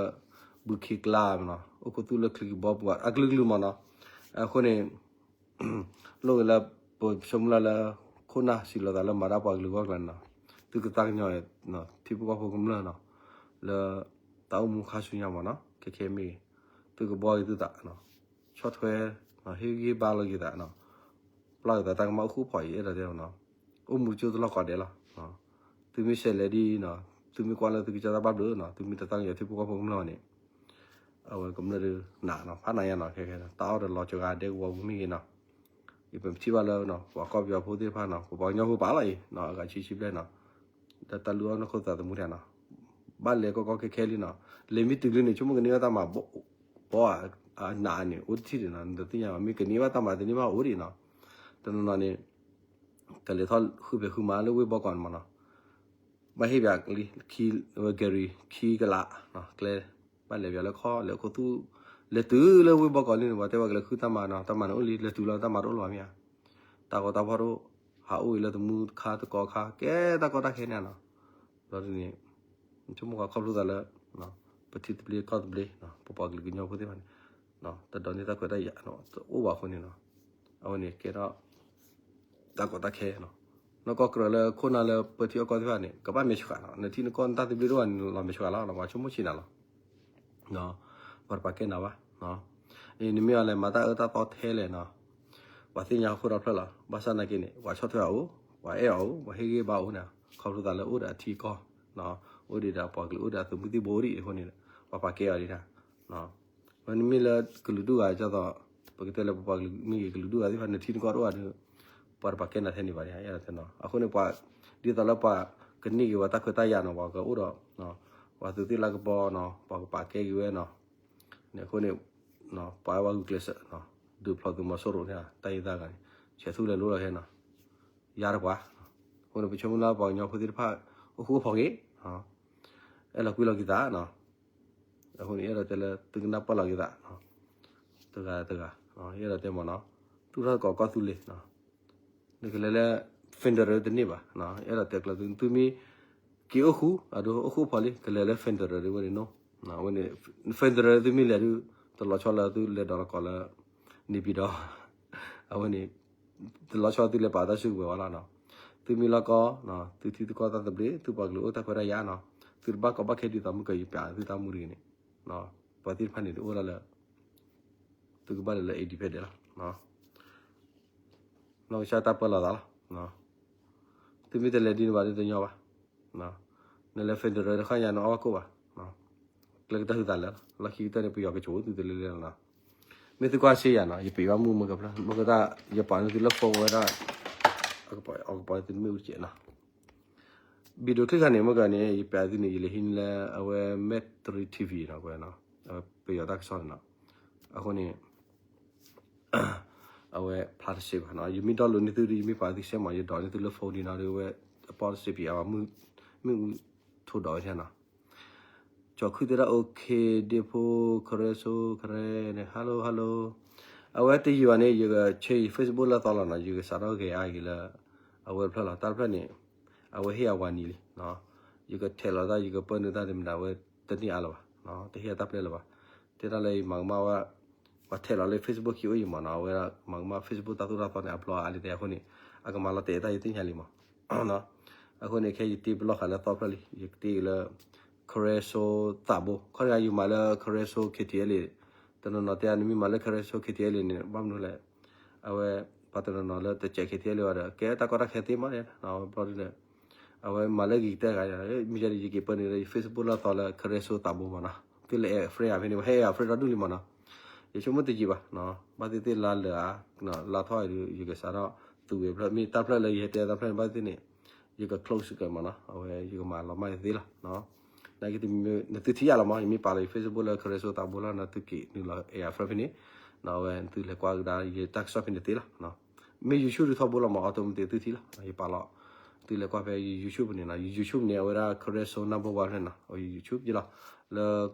ဘုခ့ကျါနီၤ အိၣ်ခိးသူၣ်လၢချံကဘီပူၤ အကလုာ်ကလုာ်မ့ၢ်နီၤ အဃိန့ၣ် လိၣ်ဂ့ၤလၢ ပဆိကမိၣ်လၢ ခိၣ်နၢ်စံးလီၤသးလၢမၤတၢ်ပှၤကလုာ်ဂီၢ်ကျါန့ၣ်နီၤ သုကသးကညီၤ ထံဖိကီၢ်ဖိကမျၢၢ်နီၤ လၢ တၢ်အိၣ်မူခါဆူညါမ့ၢ်နီၤ ခဲခဲမ့ၢ်ဂ့ၤ သုကဘှီက့ၤသုသး ဆီၣ်ထွဲ ဟ့ၣ်ဂံၢ်ဘါလီၤက့ၤသး ပျၢ်က့ၤသးတၢ်ကမၣ်အိၣ်ဃူအိၣ်ဖိးအံၤ အဲၣ်ဒိးတဲနီၤ အိၣ်မူကၠိတလီၢ်ကိးဒဲးလီၤ သုမ့ၢ်ဆဲးလဲၤဒ်နီၤ သုမ့ၢ်ကွၢ်လၢသုကစၢ်တၢ်ဘၣ်ဘျုးနီၤ သုမ့ၢ်တသးကညီၤထံဖိကီၢ်ဖိကမျၢၢ်န့ၣ် အဝဲကမျၢၢ်ဒုးနးနီၤ ဖးနးယါနီၤ ခဲခဲ တၢ်အီၣ်တလီၤကဂၤဒဲကဝီၤပူၤမ့ၢ်ဂ့ၤနီၤ ယပထံၣ်ဘၣ်လၢ ပှၤကီၢ်ပယီၤဖိသ့ၣ်တဖၣ်နီၤ ပပှၤကညီဖိပာ်လီၤအံၤ အဂၤဆံဆံဘျဲၣ်နီၤ ဒီးတၢ်လုၢ်အီၣ်နီၢ်ခိသးသမူတၢ်နီၤ ဘၣ်လဲၤကီကီခဲခဲလံနီၤ လဲၤမ့ၢ်တုၤလံန့ၣ် ဆိကမိၣ်ကန့ၢ်ဘၣ်တၢ်မၤဘီ အနးန့ၣ် အိၣ်တထံၣ်ဒံးနီၤ နတသ့ၣ်ညါဘၣ် မ့ၢ်ကန့ၢ်ဘၣ်တၢ်မၤတန့ၢ်ဘၣ်အိၣ်ဒံးနီၤ တနီၤနီၤန့ၣ် ကလဲၤထီၣ်ဃုဖံးဃုမၤလၢဝ့ၢ်ဘီကီးန့ၣ်မ့ၢ်နီၤ ဘၣ်ဟ့ၣ်ပှၤလံ ခံ ဝဲ gari ခံကလး ကျဲ ဘၣ်လဲၤပှၤလၢခီၣ် လဲၤအိၣ်ခိးသူၣ် လဲၤတုၤလၢဝ့ၢ်ဘီကီးလံန့ၣ် ပှၤတဲဝဲကလဲၤဃုတၢ်မၤနီၤ, တၢ်မၤန့ၣ်အိၣ်လံ, လဲၤတုၤလီၤတၢ်မၤတအိၣ်လၢၤဘၣ်မ့ၢ်ဧါ. တၢ်ဂီၤတၢ်ဖီၣ်တအိၣ်, ဟးအိၣ်အံၤလၢတမူတခါတကီခါ ကဲတၢ်ကီတၢ်ခဲန့ၣ်နီၤ. ဘျီဒ်န့ၣ် ဆိကမိၣ်ဃီခီဖျိသးလၢ ပထံသဘျ့ကီၢ်သဘျ့ ပပှၤကလုာ်ကညီဖိသ့ၣ်တဖၣ်န့ၣ် တဒိးန့ၢ်တၢ်ခွဲးတၢ်ယာ်တအိၣ်ဘၣ်အဃိန့ၣ်နီၤ, အဝဲန့ၣ်ကဲထီၣ် တၢ်ကီတၢ်ခဲနီၤ. နကီၢ်ကြၢးလၢခိၣ်နၢ်လၢပၢထံအီၣ်ကီၢ်သ့ၣ်တဖၣ်န့ၣ် ကဘၣ်မဲာ်ဆှးနီၤ, နထံနကီၢ်နတၢ်သဘျ့တအိၣ်ဘၣ်န့ၣ် လီၤမဲာ်ဆှးလီၤ, ပှၤဆိကမိၣ်ဆံးနၤလီၤ. ပှၤတပာ်ကဲနၤဘၣ်. နမ့ၢ်အီၤလဲၤမၤတၢ်အၢတၢ်သီထဲလဲၣ်နီၤ, ပှၤသ့ၣ်ညါဃိဒီဖျၢၣ်လီၤ. ဘၣ်ဆၣ်နာ်က့န့ၣ် ပှၤဆီၣ်ထွဲအအိၣ်, ပှၤအဲၣ်အီၤအိၣ်, ပှၤဟ့ၣ်ဂံၢ်ဘါအိၣ်န့ၣ်, ခီဖျိသးလၢအိၣ်ဒီးအထံအကီၢ်, အိၣ်ဒံးဒီးပှၤကလုာ် အိၣ်ဒီးအသုးမုၢ်သံၣ်ဘိဒံးအဃိန့ၣ် ပှၤပာ်ကဲအီၤဒံးတၢ် နမ့ၢ်လၢကလုာ်ဒူၣ်ဂၤဒ်သိး ပကတဲလၢပပှၤကလုာ်မ့ၢ်ဂ့ၤ ကလုာ်ဒူၣ်ဂၤသ့ၣ်တဖၣ် နထံနကီၢ်တအိၣ်ဘၣ်ဒီး ပှၤတပာ်ကဲနၤထဲန့ၣ်ဘၣ်, အဲၣ်ဒိးတဲနီၤ. အဃိန့ၣ် ပှၤ ဒ်သိးလၢပှၤကန့ၢ်က့ၤဝဲတၢ်ခွဲးတၢ်ယာ်နီၤ, ပှၤကအိၣ်ဒီး ပှၤသုးသ့ၣ်လၢကပီၤနီၤ, ပှၤကပာ်ကဲက့ၤဝဲနီၤ. န့ၣ်အဃိန့ၣ် ပှၤဝဲဂုာ်ကျဲးစၢး ဒုးဖျိးသုးမီၤစိရိၤန့ၣ် တၢ်အံၤသၣ်ဂၤန့ၣ် ဆဲးသူၣ်လဲၤလိလီၤခဲနီၤ, ယါတပှၤ. အဃိန့ၣ် ပဆိကမိၣ်လၢပှၤကညီဖိသ့ၣ်တဖၣ် အိၣ်ဃူအိၣ်ဖိးဂ့ၤ, အဲၣ်လီၤကွံလီၤက့ၤသးနီၤ. အဃိန့ၣ် အဲၣ်ဒိးတဲလၢသုကနၢ်ပၢၢ်လီၤက့ၤသး တဂၤတဂၤ, အဲၣ်ဒိးတဲမ့ၢ်နီၤ, တူၢ်ထီၣ်သကိးကီၢ်သူလ့ၤ, နကလဲၤလၢ federal တန့ၢ်ဘၣ်, အဲၣ်ဒိးတဲကျၢၤသု သုမ့ၢ်က့ၤအိၣ်ဃူ အဒိ အိၣ်ဃူအိၣ်ဖိးလံ ကလဲၤလၢ federal ဒ်ဝဲန့ၣ်နီၤ. အဝဲန့ၣ် federal သုမ့ၢ်လဲၤဒုး တလီၤဆီလၢသုလဲၤဒီးလီၤကီးလၢ နေပြည်တော်, အဝဲန့ၣ် တလီၤဆီသုလဲၤပာ်တၢ်စုကဝဲၤဝဲလီၤနီၤ. သုမ့ၢ်လီၢ်ကီ သုထံသုကီၢ်တၢ်သဘျ့ သုပှၤကလုာ်အိၣ်တၢ်ခွဲးတၢ်ယာ်နီၤ, သုတဘၣ်ကီဘၣ်ခဲဒ်သိးမုၢ်ကယပျးသုတၢ်မူတဂ့ၤန့ၣ်, ပှၤသ့ၣ်တဖၣ်န့ၣ် တအိၣ်ဒၣ်လၢ သုကဘၣ်လဲၤလၢ independent လီၤ. နီၢ်ကစၢ်တၢ်ပၢလီၤသးလီၤ. သုမ့ၢ်တလဲၤဒ်န့ၣ်ဘၣ် တညီဘၣ်. နလဲၤ federal တခါညါ နအီၣ်ဘၣ်ကိၣ်ဘၣ်. ကျဲကတၢၢ်သုသးလၢာ်လီၤ. လီၢ်ခံကတၢၢ်န့ၣ် ပယီၤကဆိးသုတလဲၤလဲၤလီၤနီၤ. မ့ၢ်သုကွၢ်စ့ယၤနီၤ, ယပံးဘၣ်မုၢ်မ့ၢ်ကဖျၢၣ် မ့ၢ်ကတၢၢ် ယပာ်န့ၢ်သုလၢ phone ဝဲဒၣ် အကပီၤ အကပီၤသုတမ့ၢ်အူတကဲးနီၤ. video clip ခါန့ၣ် မ့ၢ်ကန့ၣ် ယပာ်သုန့ၣ် ယလဲၤဟံးန့ၢ်လၢ အဝဲ Metri TV နီၤ, အဝဲပယီၤတၢ်ကစီၣ်န့ၣ်နီၤ. အဃိန့ၣ် အဝဲဖျါတစဲးဘၣ်နီၤ. ယမ့ၢ် download န့ၢ်သုဒီး ယမ့ၢ်ပာ်သုစဲးမး ယဒိးန့ၢ်သုလၢ phone ဒ်နီၤဒီး အဝဲအပီၣ်တစဲးပံး အဝဲမ့ၢ်အူထိးဒီးဝဲနီၤ. ကၠီၤခုၣ်တဲဒၣ် okay ဒ့ဖိ ခရဲစိခရဲန့ၣ် hello hello. အဝဲတယံာ်ဘၣ်န့ၣ် ယကဆဲး Facebook လၢအသီလီၤနီၤ, ယကစးထီၣ်ဂဲၤအါက့ၤလၢ အဝဲတဖျၢၣ်လီၤ. တၢ်တဖျၢၣ်န့ၣ် အဝဲဟ့ၣ်အဝၤနံၤလံ. ယကထဲးလီၤတၢ် ယကပၢနုာ်တၢ်တမံၤဒီး အဝဲတန့ၢ်အါလၢၤဘၣ်, တဟ့ၣ်အတၢ်ပျဲလၢၤဘၣ်. တဲဒၣ်လၢယမၤကမၣ်ဝဲ ပှၤထဲးလီၤလၢ Facebook ခံအိၣ်အံၤမးနီၤ, အဝဲဒၣ်မၤကမၣ် Facebook တၢ်သိၣ်တၢ်သီန့ၣ် အဘျီအါလံတဲအဃိန့ၣ် အကမၤလီၤတဲာ်တၢ်ယသ့ၣ်ညါလံမး. အဃိန့ၣ် ခဲယတ့ပလီၢ်ဃာ်လၢသီဖျၢၣ်လံ, ယကတ့လၢ ခရဲစိသးဘိ, ခီတဂၤယမၤလၢ ခရဲစိ KTLA, တနီၤနီၤတဲနမ့ၢ်မၤလၢ ခရဲစိ KTLA န့ၣ် ဘၣ်မနုၤလဲၣ်. အဝဲ ပှၤတနီၤနီၤလၢတစဲး KTLA ဘၣ်ဒီး ကဲတၢ်ကီတၢ်ခဲသ့မးန့ၣ် ဘျီဒ်လဲၣ်. အဝဲမၤလၢဂ့ၤကတၢၢ်ဂၤ, မ့ၢ်ယဲဒ်ယက့ၤပၢနုာ်လၢယ Facebook လၢအသီလၢ ခရဲစိသးဘိမးနီၤ, သုလဲၤ add friend ဧါဖဲန့ၣ် ပှၤဟဲ add friend ဒီဒူၣ်လံမးနီၤ. ယဆိကမိၣ်တယံာ်ဘၣ်, ဘၣ်သ့ၣ်သ့ၣ်လါလၢာ်ဧါ, လါထီၣ်အံၤဒီး ယကစးထီၣ်သူဝဲဖျၢၣ်, မ့ၢ်တၢ်ဖျၢၣ်လၢယဟဲတဲတၢ်ဖျၢၣ်န့ၣ် ဘၣ်သ့ၣ်သ့ၣ်န့ၣ် ယက close ကမးနီၤ, အဝဲယကမၤလီၤမၢ်ယသ့လီၤ. နာ်က့ နသုထံၣ်ယၤလီၤမး, ယမ့ၢ်ပာ်လီၤယ Facebook လၢ ခရဲစိသးဘိလီၤနီၤ, သုက့ၤနုာ်လီၤ add friend ဖဲန့ၣ်, အဝဲသုလဲၤကွၢ်ကဒါယတၢ်ကစီၣ်ဖဲန့ၣ်သ့လီၤ. မ့ၢ် YouTube ဒုးထီဘိလီၤမး automatic သုထံၣ်လီၤ. ယပာ်လီၤ သုလဲၤကွၢ်ဖဲယ YouTube ဖဲန့ၣ်နီၤ, ယ YouTube န့ၣ် အဝဲဒၣ် ခရဲစိ number one ဖဲန့ၣ်နီၤ, အဝဲယ YouTube ယလီၤ. လၢ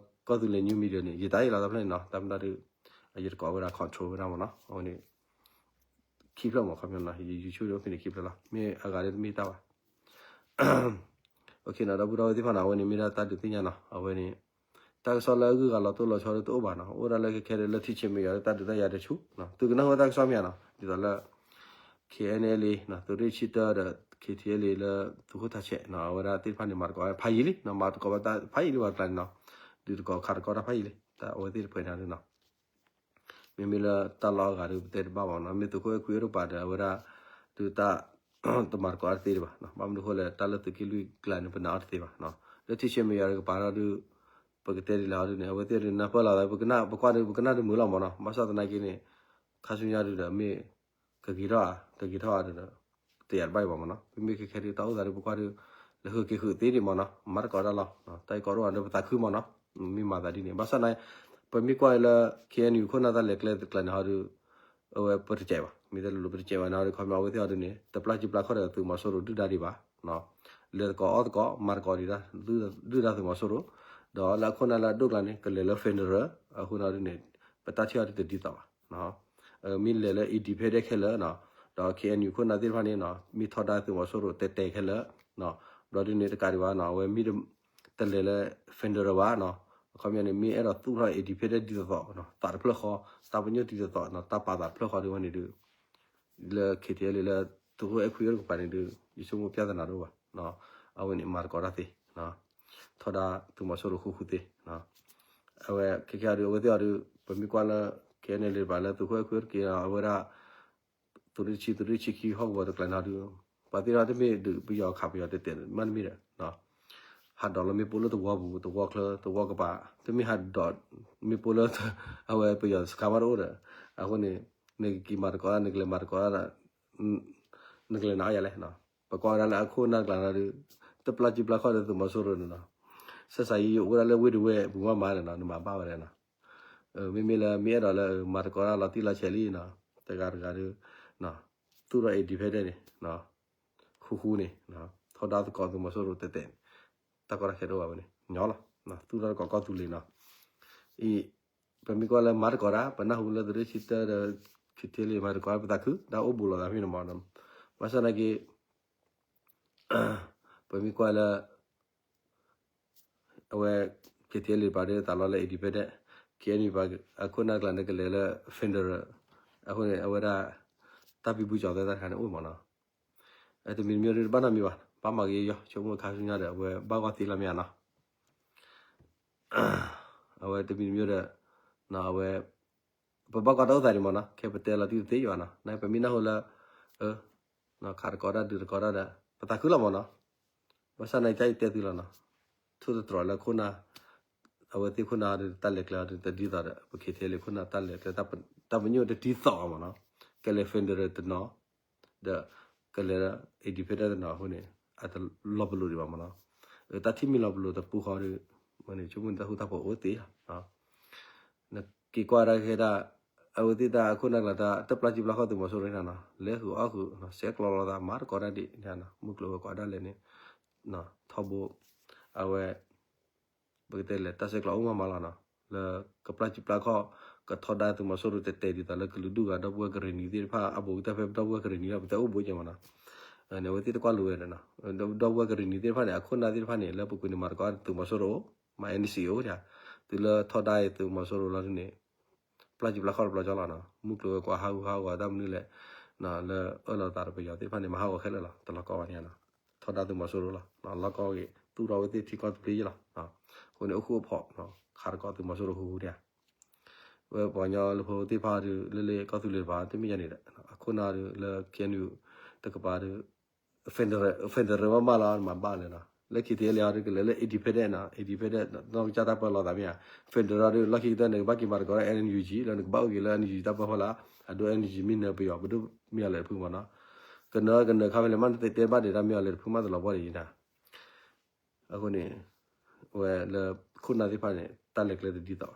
ကီၢ်သူလ့ၤ new media န့ၣ် ယတၢ်အ့ၣ်လီၤတၢ်ဖျၢၣ်န့ၣ်နီၤ, တၢ်မနုၤဒီး ယတကိးဝဲဒၣ် control ဝဲဒၣ်မးနီၤ, အဝဲန့ၣ် ခံဖျၢၣ်မး ခီပညီနီၤ, ယ YouTube ဖဲန့ၣ်ခံဖျၢၣ်လီၤ, မ့ၢ်အဂၤဒီးတမ့ၢ်တၢ်ဘၣ်. နီၤ, ဒီပုၢ်ဒီဝဲၢ်သ့ၣ်တဖၣ်နီၤ, အဝဲန့ၣ်မ့ၢ်ဒၣ်တၢ်ဒုးသ့ၣ်ညါနီၤ, အဝဲန့ၣ် တၢ်ကစီၣ်လၢအဂုၤအဂၤလီၤတိၢ်လီၤဆီဒီးတအိၣ်ဘၣ်နီၤ, အိၣ်ဒၣ်လၢခဲခဲဒီးလၢထံဆဲးမဲးယွၤဒီးတၢ်ဒုးတၢ်ယၤတဆူ, သုကနၢ်ဟူတၢ်ကစီၣ်မ့ၢ်ဧါနီၤ, ဒ်သိးလၢ KNLA နီၤ, သုးရ့ၣ်ဆံတၢဒီး KTLA လၢသုးခိၣ်ထးဆဲးနီၤ, အဝဲဒၣ်သ့ၣ်တဖၣ်န့ၣ် မၤသကိးဖးယံာ်လံနီၤ, မၤသကိးဘၣ်တၢ်ဖးယံာ်လံဘၣ်တကျါန့ၣ်နီၤ, ဒုးသကိးခးသကိးတၢ်ဖးယံာ်လံ, တၢ်အဝဲသ့ၣ်တဖၣ်န့ၣ်နီၤ. မ့မ့ၢ်လၢတၢ်လီၢ်အဂၤဒီး ပတဲတဘၣ်ဘၣ်နီၤ, မ့ၢ်သုးခိၣ်အဲၣ်ခွံအိၣ်တပၤဒီး အဝဲဒၣ် ဒုးတၢ် တမၤသကိးအီၤတသ့ဒံးဘၣ်, ဘၣ်မနုၤအဃိလဲၣ် တၢ်လၢသုးက့လွံၢ်ကျါန့ၣ် ပနာ်အီၤတသ့ဘၣ်, လၢထံဆဲးမဲးယွၤဒီးကပၤထီၣ်ဒုး ပကတဲဒ်လဲၣ်ဟီဒုးန့ၣ် အဝဲသ့ၣ်ဒုးနၢ်ပၢၢ်လီၤသး ပကနၣ် ပကွၢ်ဒီး ပကနၣ်တမုာ်လီၤမးနီၤ, ဘၣ်ဆၣ်သနာ်က့န့ၣ် ခါဆူညါဒုးဒီး မ့ၢ်ကဂ့ၤထီၣ်ဧါ တဂ့ၤထီၣ်ဧါဒီး တယာ်တဘၣ်အံၤဘၣ်မးနီၤ, ပမ့ၢ်ခဲခဲဒုးတၢ်အိၣ်သးဒုး ပကွၢ်ဒုး လဲၤဃုာ်က့ၤဃုာ်သ့ဒံးမးနီၤ, မၤသကိးတၢ်လီၤ, တၢ်အံၤကီဒိၣ်ဒီးပသးခုမးနီၤ, မ့ၢ်မၤသးဒ်န့ၣ် ဘၣ်ဆၣ်သနာ်က့ ပမ့ၢ်ကွၢ်လၢ KNU ခိၣ်နၢ်တၢ်လဲၤကျဲတကျါန့ၣ်ဟီဒုး အဝဲပတစဲးဘၣ်, မ့ၢ်တလိၤလိၤပတစဲးဘၣ်န့ၣ်ဒီး ခီပညီအဝဲသ့ၣ်အီၤဒုးန့ၣ် တပျၢ်ကံပျၢ်ခီၣ်ဒီးသုးမီၤစိရိၤဒုၣ်ဒါဒံးဘၣ်, လဲၤသကိးအီၣ်သကိး မၤသကိးဒံး ဒုၣ်ဒါသုးမီၤစိရိၤ, ဒီးလၢအခိၣ်နၢ်လၢအဒိၣ်ကျါန့ၣ် ကလဲၤလၢ federal, အဃိန့ၣ်ဒုးန့ၣ် ပတၢ်ထံၣ်အီၤဒ်တဒ်သိးဘၣ်. မ့ၢ်လဲၤလၢ independent ခဲလၢာ်နီၤ, ဒီး K N U ခိၣ်နၢ်သ့ၣ်တဖၣ်န့ၣ်နီၤ မ့ၢ်ထီဒါသုးမီၤစိရိၤတဲာ်တဲာ်ခဲလၢာ်, ဘျီဒ်န့ၣ်တကးဒံးဘၣ်နီၤ အဝဲမ့ၢ်တလဲၤလၢ federal ဘၣ်နီၤ, အခီပညီန့ၣ် မ့ၢ်အဲၣ်ဒိးသူၣ်ထီၣ် independent ဒ်သိးသိးနီၤ သးတဖျၢၣ်ဃီ, တၢ်ပညိၣ်ဒ်သိးသိးနီၤ တၢ်ပာ်သးတဖျၢၣ်ဃီဒ်ဝဲန့ၣ်ဒီး လၢ K T L A လၢသုးခိၣ်အဲၣ်ခွံအိၣ်တကပၤန့ၣ်ဒီး ယဆိကမိၣ် ပြဿနာ တအိၣ်ဘၣ်. အဝဲန့ၣ်မၤသကိးတၢ်သ့, ထီဒါသုးမီၤစိရိၤဃူဃူသ့. အဝဲခဲခဲအံၤဒီး အဝဲသ့ၣ်အီၤဒီး ပမ့ၢ်ကွၢ်လၢ K N L A တကပၤလၢသုးခိၣ်အဲၣ်ခွံအိၣ်တက့ၢ်နီၤ အဝဲဒၣ် သုးရ့ၣ်ဆံ သုးရ့ၣ်ဆံခံဟီၣ်ကဝီၤတကျါန့ၣ်ဒီး ပှၤသ့ၣ်တဖၣ်တမ့ၢ်ဒုးပယီၤခးပယီၤတဲာ်တဲာ်မးတမ့ၢ်ဒီး ဟးဒိးလီၤမ့ၣ်ပိၢ်လၢသဝီပူၤ သဝီချၢ သဝီကပၤ တမ့ၢ်ဟးဒိးမ့ၣ်ပိၢ်လၢ အဝဲပယီၤစခါမးတအိၣ်ဒီး အဃိန့ၣ် နကက့ၤမၤသကိးတၢ် နကလဲၤမၤသကိးတၢ်ဒီး နကလဲၤနၤအီၣ်ယၤလဲၣ်. ပကွၢ်ဝဲဒၣ်လၢအခိၣ်နၢ်တကျါန့ၣ်ဒီး တပျၢ်စုပျၢ်ခီၣ်ဒီးသုးမီၤစိရိၤန့ၣ်နီၤ ဆက်ဆံရေး အိၣ်ဝဲဒၣ်လၢဝ့ၢ်တဝ့ၢ်ပူၤမးမးဒီးနီၤ နမၤဘၣ်ဝဲဒၣ်နီၤ မ့မ့ၢ်လၢမ့ၢ်အဲၣ်ဒိးလၢ မၤသကိးတၢ်လီၤတံၢ်လီၤဆဲးလံနီၤ တဂၤတဂၤဒီး သူၣ်ထီၣ် independent န့ၣ် ဃူဃူန့ၣ် ထီဒါသကိးသုးမီၤစိရိၤတဲာ်တဲာ်န့ၣ် တၢ်ကီတၢ်ခဲတအိၣ်ဘၣ်ဝဲန့ၣ် ညီလီၤ သူၣ်ထီၣ်သကိးကီၢ်သူလ့ၤနီၤ အံၤ ပမ့ၢ်ကွၢ်လၢမၤသကိးတၢ် ပနၢ်ဟူလၢသုးရ့ၣ်ဆံတၢဒီး K T L A မၤသကိးတၢ် ပသးခု တၢ်အိၣ်ဘူးလိာ်သးဖဲန့ၣ်မး ဘၣ်ဆၣ်သနာ်က့ ပမ့ၢ်ကွၢ်လၢ အဝဲ K T L A တကပၤဒီးသးလီလၢ independent, K N U တကပၤ အခိၣ်နၢ်တကျါန့ၣ်ကလဲၤလၢ federal, အဃိန့ၣ် အဝဲဒၣ် တၢ်ဘံဘူကၠီၤသဲတၢ်တခါန့ၣ်အိၣ်မးနီၤ, တမံၤတမံၤဒီးတဘၣ်နီတမံၤဘၣ်, ဘၣ်မၤက့ၤယီၤ ဆိကမိၣ်ခါဆူညါဒီး အဝဲဘၣ်ဂီၢ်သ့လီၤမ့ၢ်ဧါနီၤ အဝဲတမံၤတမံၤဒီး အဝဲ ပဘၣ်ကွၢ်တၢ်အိၣ်သးဒံးမးနီၤ, ခဲပတဲလီၤတံၢ်တသ့ယွၤနီၤ, နပမ့ၢ်နၢ်ဟူလၢ ခးတကီတၢ်ဒုးတကီတၢ်ဒီး ပသးခုလီၤမးနီၤ, ဘၣ်ဆၣ်နာ်က့ယတဲသုလီၤနီၤ, ထိၣ်သတြီၤလၢခိၣ်နၢ် အဝဲသ့ၣ်ခိၣ်နၢ်ဒီးတၢ်လဲၤကျဲအီၤဒီးတဒ်သိးဒီး ပ K T L A ခိၣ်နၢ်တၢ်လဲၤကျဲ တၢ်ပညိၣ်တဒ်သိးအီၤမးနီၤ, ကလဲၤ federal တနီၤ ဒီး ကလဲၤ independent တနီၤအဃိန့ၣ် အတလီၤပလိာ်ဒံးဘၣ်မးနီၤ, တၢ်ထံၣ်မံၤလီၤပလိာ်တပူၤဃီဒီး မ့ၢ်န့ၣ် ဆိကမိၣ်န့ၣ်တၢ်ဃူတၢ်ဖိးအိၣ်သ့လီၤ, နက့ၤကွၢ်ဒၣ်ကဲဒၣ် အဝဲသ့ၣ်တၢ်ခိၣ်နၢ်ကျါတၢ် တပျၢ်စုပျၢ်ခီၣ်သုးမီၤစိရိၤန့ၣ်နီၤ, လဲၤဃုာ်အီၣ်ဃုာ် ဆဲးကျိးလိာ်သး မၤသကိးတၢ်ဒံးန့ၣ်နီၤ, မုၢ်ကျိၤဝဲၤကွာ်ဒၣ်လဲာ်န့ၣ် ထီဘိ အဝဲ ပကတဲလဲၣ် တၢ်ဆဲးကျိးအိၣ်မးမးလီၤနီၤ, လၢကပျၢ်စုပျၢ်ခီၣ် ကထီဒါသုးမီၤစိရိၤတဲာ်တဲာ်ဒ်သိးလၢကလုာ်ဒူၣ်ဂၤ ဒီပုၢ်ဝဲၢ်ကရ့ၣ်နံၤသ့ၣ်တဖၣ် အဘူးကတၢၢ်ဖဲဒီပုၢ်ဝဲၢ်ကရ့ၣ်နံၤလီၤ ပတဲအိၣ်ဘူးကဲမးနီၤ, န့ၣ် အဝဲသ့ၣ်တကွၢ်လိာ်ဝဲဒီးနီၤ, ဒီပုၢ်ဝဲၢ်ကရ့ၣ်နံၤသ့ၣ်တဖၣ်န့ၣ် အခိၣ်နၢ်သ့ၣ်တဖၣ်န့ၣ် လၢပကွံာ်န့ၣ် မၤသကိးသုးမီၤစိရိၤ မၤ N C O ဒၣ်, တုၤလၢထီဒါအံၤသုးမီၤစိရိၤလီၤဒ်န့ၣ် ပျၢ်စုပျၢ်ခီၣ်တဘျီကၠီလီၤနီၤ, မုၢ်ကျိၤဝဲၤကွာ်ဟးဂူာ်ဟးဂီၤတၢ်မနုၤလဲၣ်, လၢအၢၣ်လီၤသးဒီးပယီၤသ့ၣ်တဖၣ်န့ၣ် မၤဟးဂီၤခဲလၢာ်လီၤ, တလီၤကီဝဲန့ၣ်နီၤ, ထီဒါသုးမီၤစိရိၤလီၤ, လီၢ်ကီၢ်ဂ့ၤ သူၣ်ထီၣ်ဝဲသ့ၣ်ထံကီၢ်သဘျ့ယဲလီၤ, အဃိန့ၣ် အိၣ်ဃူအိၣ်ဖိး ခးတကီသုးမီၤစိရိၤဃူဃူဒၣ်, ဝဲပှၤကညီလၢဖိသ့ၣ်တဖၣ်ဒီး လၢလၢကီၢ်သူလ့ၤတကပၤ တမ့ၢ်ယါန့ၣ်ဒီး အခိၣ်နၢ်ဒီးလၢ K N U တကပၤဒီး federal မးမးလီၤ မၤဘၣ်လဲၣ်နီၤ, လၢ K T L A အီၤဒီးကလဲၤလၢ independent နီၤ, independent နီၢ်ကစၢ်တၢ်ပၢလီၤသးမ့ၢ်ဧါ, federal ဒီးလီၢ်ခံကတၢၢ်န့ၣ် ကဘၣ်က့ၤမၤသကိးဒီး N U G လၢနကဘၣ်အိၣ်က့ၤလၢ N U G တၢ်ပၢဖီလာ်, အဒိ N U G မ့ၢ်နၢၤပယီၤ ပဒိၣ်မ့ၢ်အီၤလဲၤတဖုမးနီၤ, ကနၢၤကနၢၤခါဖဲလဲၣ်မး နတဲဘၣ်ဒံးတၢ်မ့ၢ်အီၤလဲၤတဖုမးတလီၤဘီဒံးနီၤ အဃိန့ၣ် ဝဲလၢခိၣ်နၢ်သ့ၣ်တဖၣ်န့ၣ် တၢ်လဲၤကျဲတဒ်သိးဘၣ်,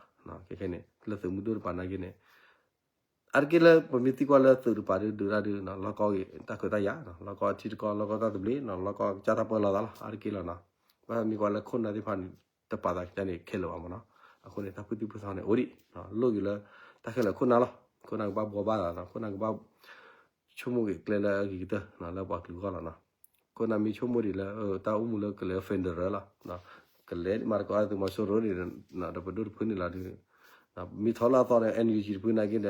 ခဲခဲန့ၣ် လၢသုးမုၢ်ဒိၣ်တကပၤနာ်က့န့ၣ် အါတက့ၢ်လၢပမ့ၢ်သံကွၢ်လၢသုးတကပၤဒုးဒုးတၢ်ဒုးနီၤ လီၢ်ကီၢ်ဂ့ၤ တၢ်ခွဲးတၢ်ယာ်နီၤ လီၢ်ကီၢ်ထံတကီၢ် လီၢ်ကီၢ်တၢ်သဘျ့နီၤ လီၢ်ကီၢ်ကစၢ်တၢ်ပၢလီၤသးလီၤ အါတက့ၢ်လီၤနီၤ, ဘၣ်မ့ၢ်ကွၢ်လၢခိၣ်နၢ်သ့ၣ်တဖၣ်န့ၣ် တပာ်သးကတၢၢ်န့ၣ်ခဲလၢာ်ဘၣ်မးနီၤ, အဃိန့ၣ် တၢ်ဖုၣ်သံၣ်ဖုၣ်သီန့ၣ် အိၣ်ဒံး လိၣ်က့ၤလၢ တၢ်ခဲလၢာ်ခိၣ်နၢ်လီၤ, ခိၣ်နၢ်ကဘၣ်ဘှီဘၣ်သးနီၤ ခိၣ်နၢ်ကဘၣ် ဆိကမိၣ်က့ၤကျဲလၢအဂ့ၤကတၢၢ် လၢပှၤကလုာ်ဂီၢ်လီၤနီၤ, ခိၣ်နၢ်မ့ၢ်ဆိကမိၣ်ဒံးလၢ တၢ်အိၣ်မူလၢကလဲၤ federal လီၤ, ကလဲၤမၤသကိးသုးမီၤစိရိၤန့ၣ် ဒီးပဒိၣ်တဖုန့ၣ်လီၤဒုး မ့ၢ်ထီၣ်လၢအသီဒီး N U G တဖုနာ်က့ဒီး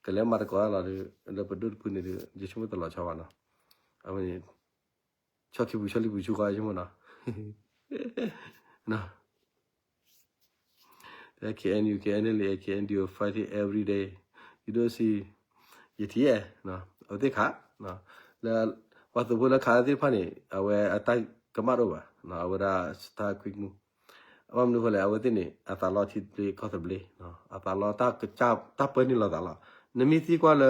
ကလဲၤမၤသကိးလီၤဒုး လၢပဒိၣ်တဖုန့ၣ်ဒီး ယဆိကမိၣ်တလီၤဆီဘၣ်နီၤ, အဝဲန့ၣ် ဆီခံပူၤဆီလံပူၤဆူဃီယဆိကမိၣ်နီၤ K N U, K N L A, K N D O fighting every day. You don't see, ယထံၣ်အဲၣ် အဝဲသ့ၣ်ခး လၢ ပှၤသုးဖိလၢခးသ့ၣ်တဖၣ်န့ၣ် အဝဲအတၢ်ကမၣ်တအိၣ်ဘၣ် အဝဲဒၣ် စတၢ်ကွံမူ ဘၣ်မနုၤဃိလဲၣ် အဝဲသ့ၣ်န့ၣ် အသးလီထံသဘျ့ကီၢ်သဘျ့ အသးလီတၢ်ပၢန့ၢ်လိာ်သးလီၤ. နမ့ၢ်သံကွၢ်လၢ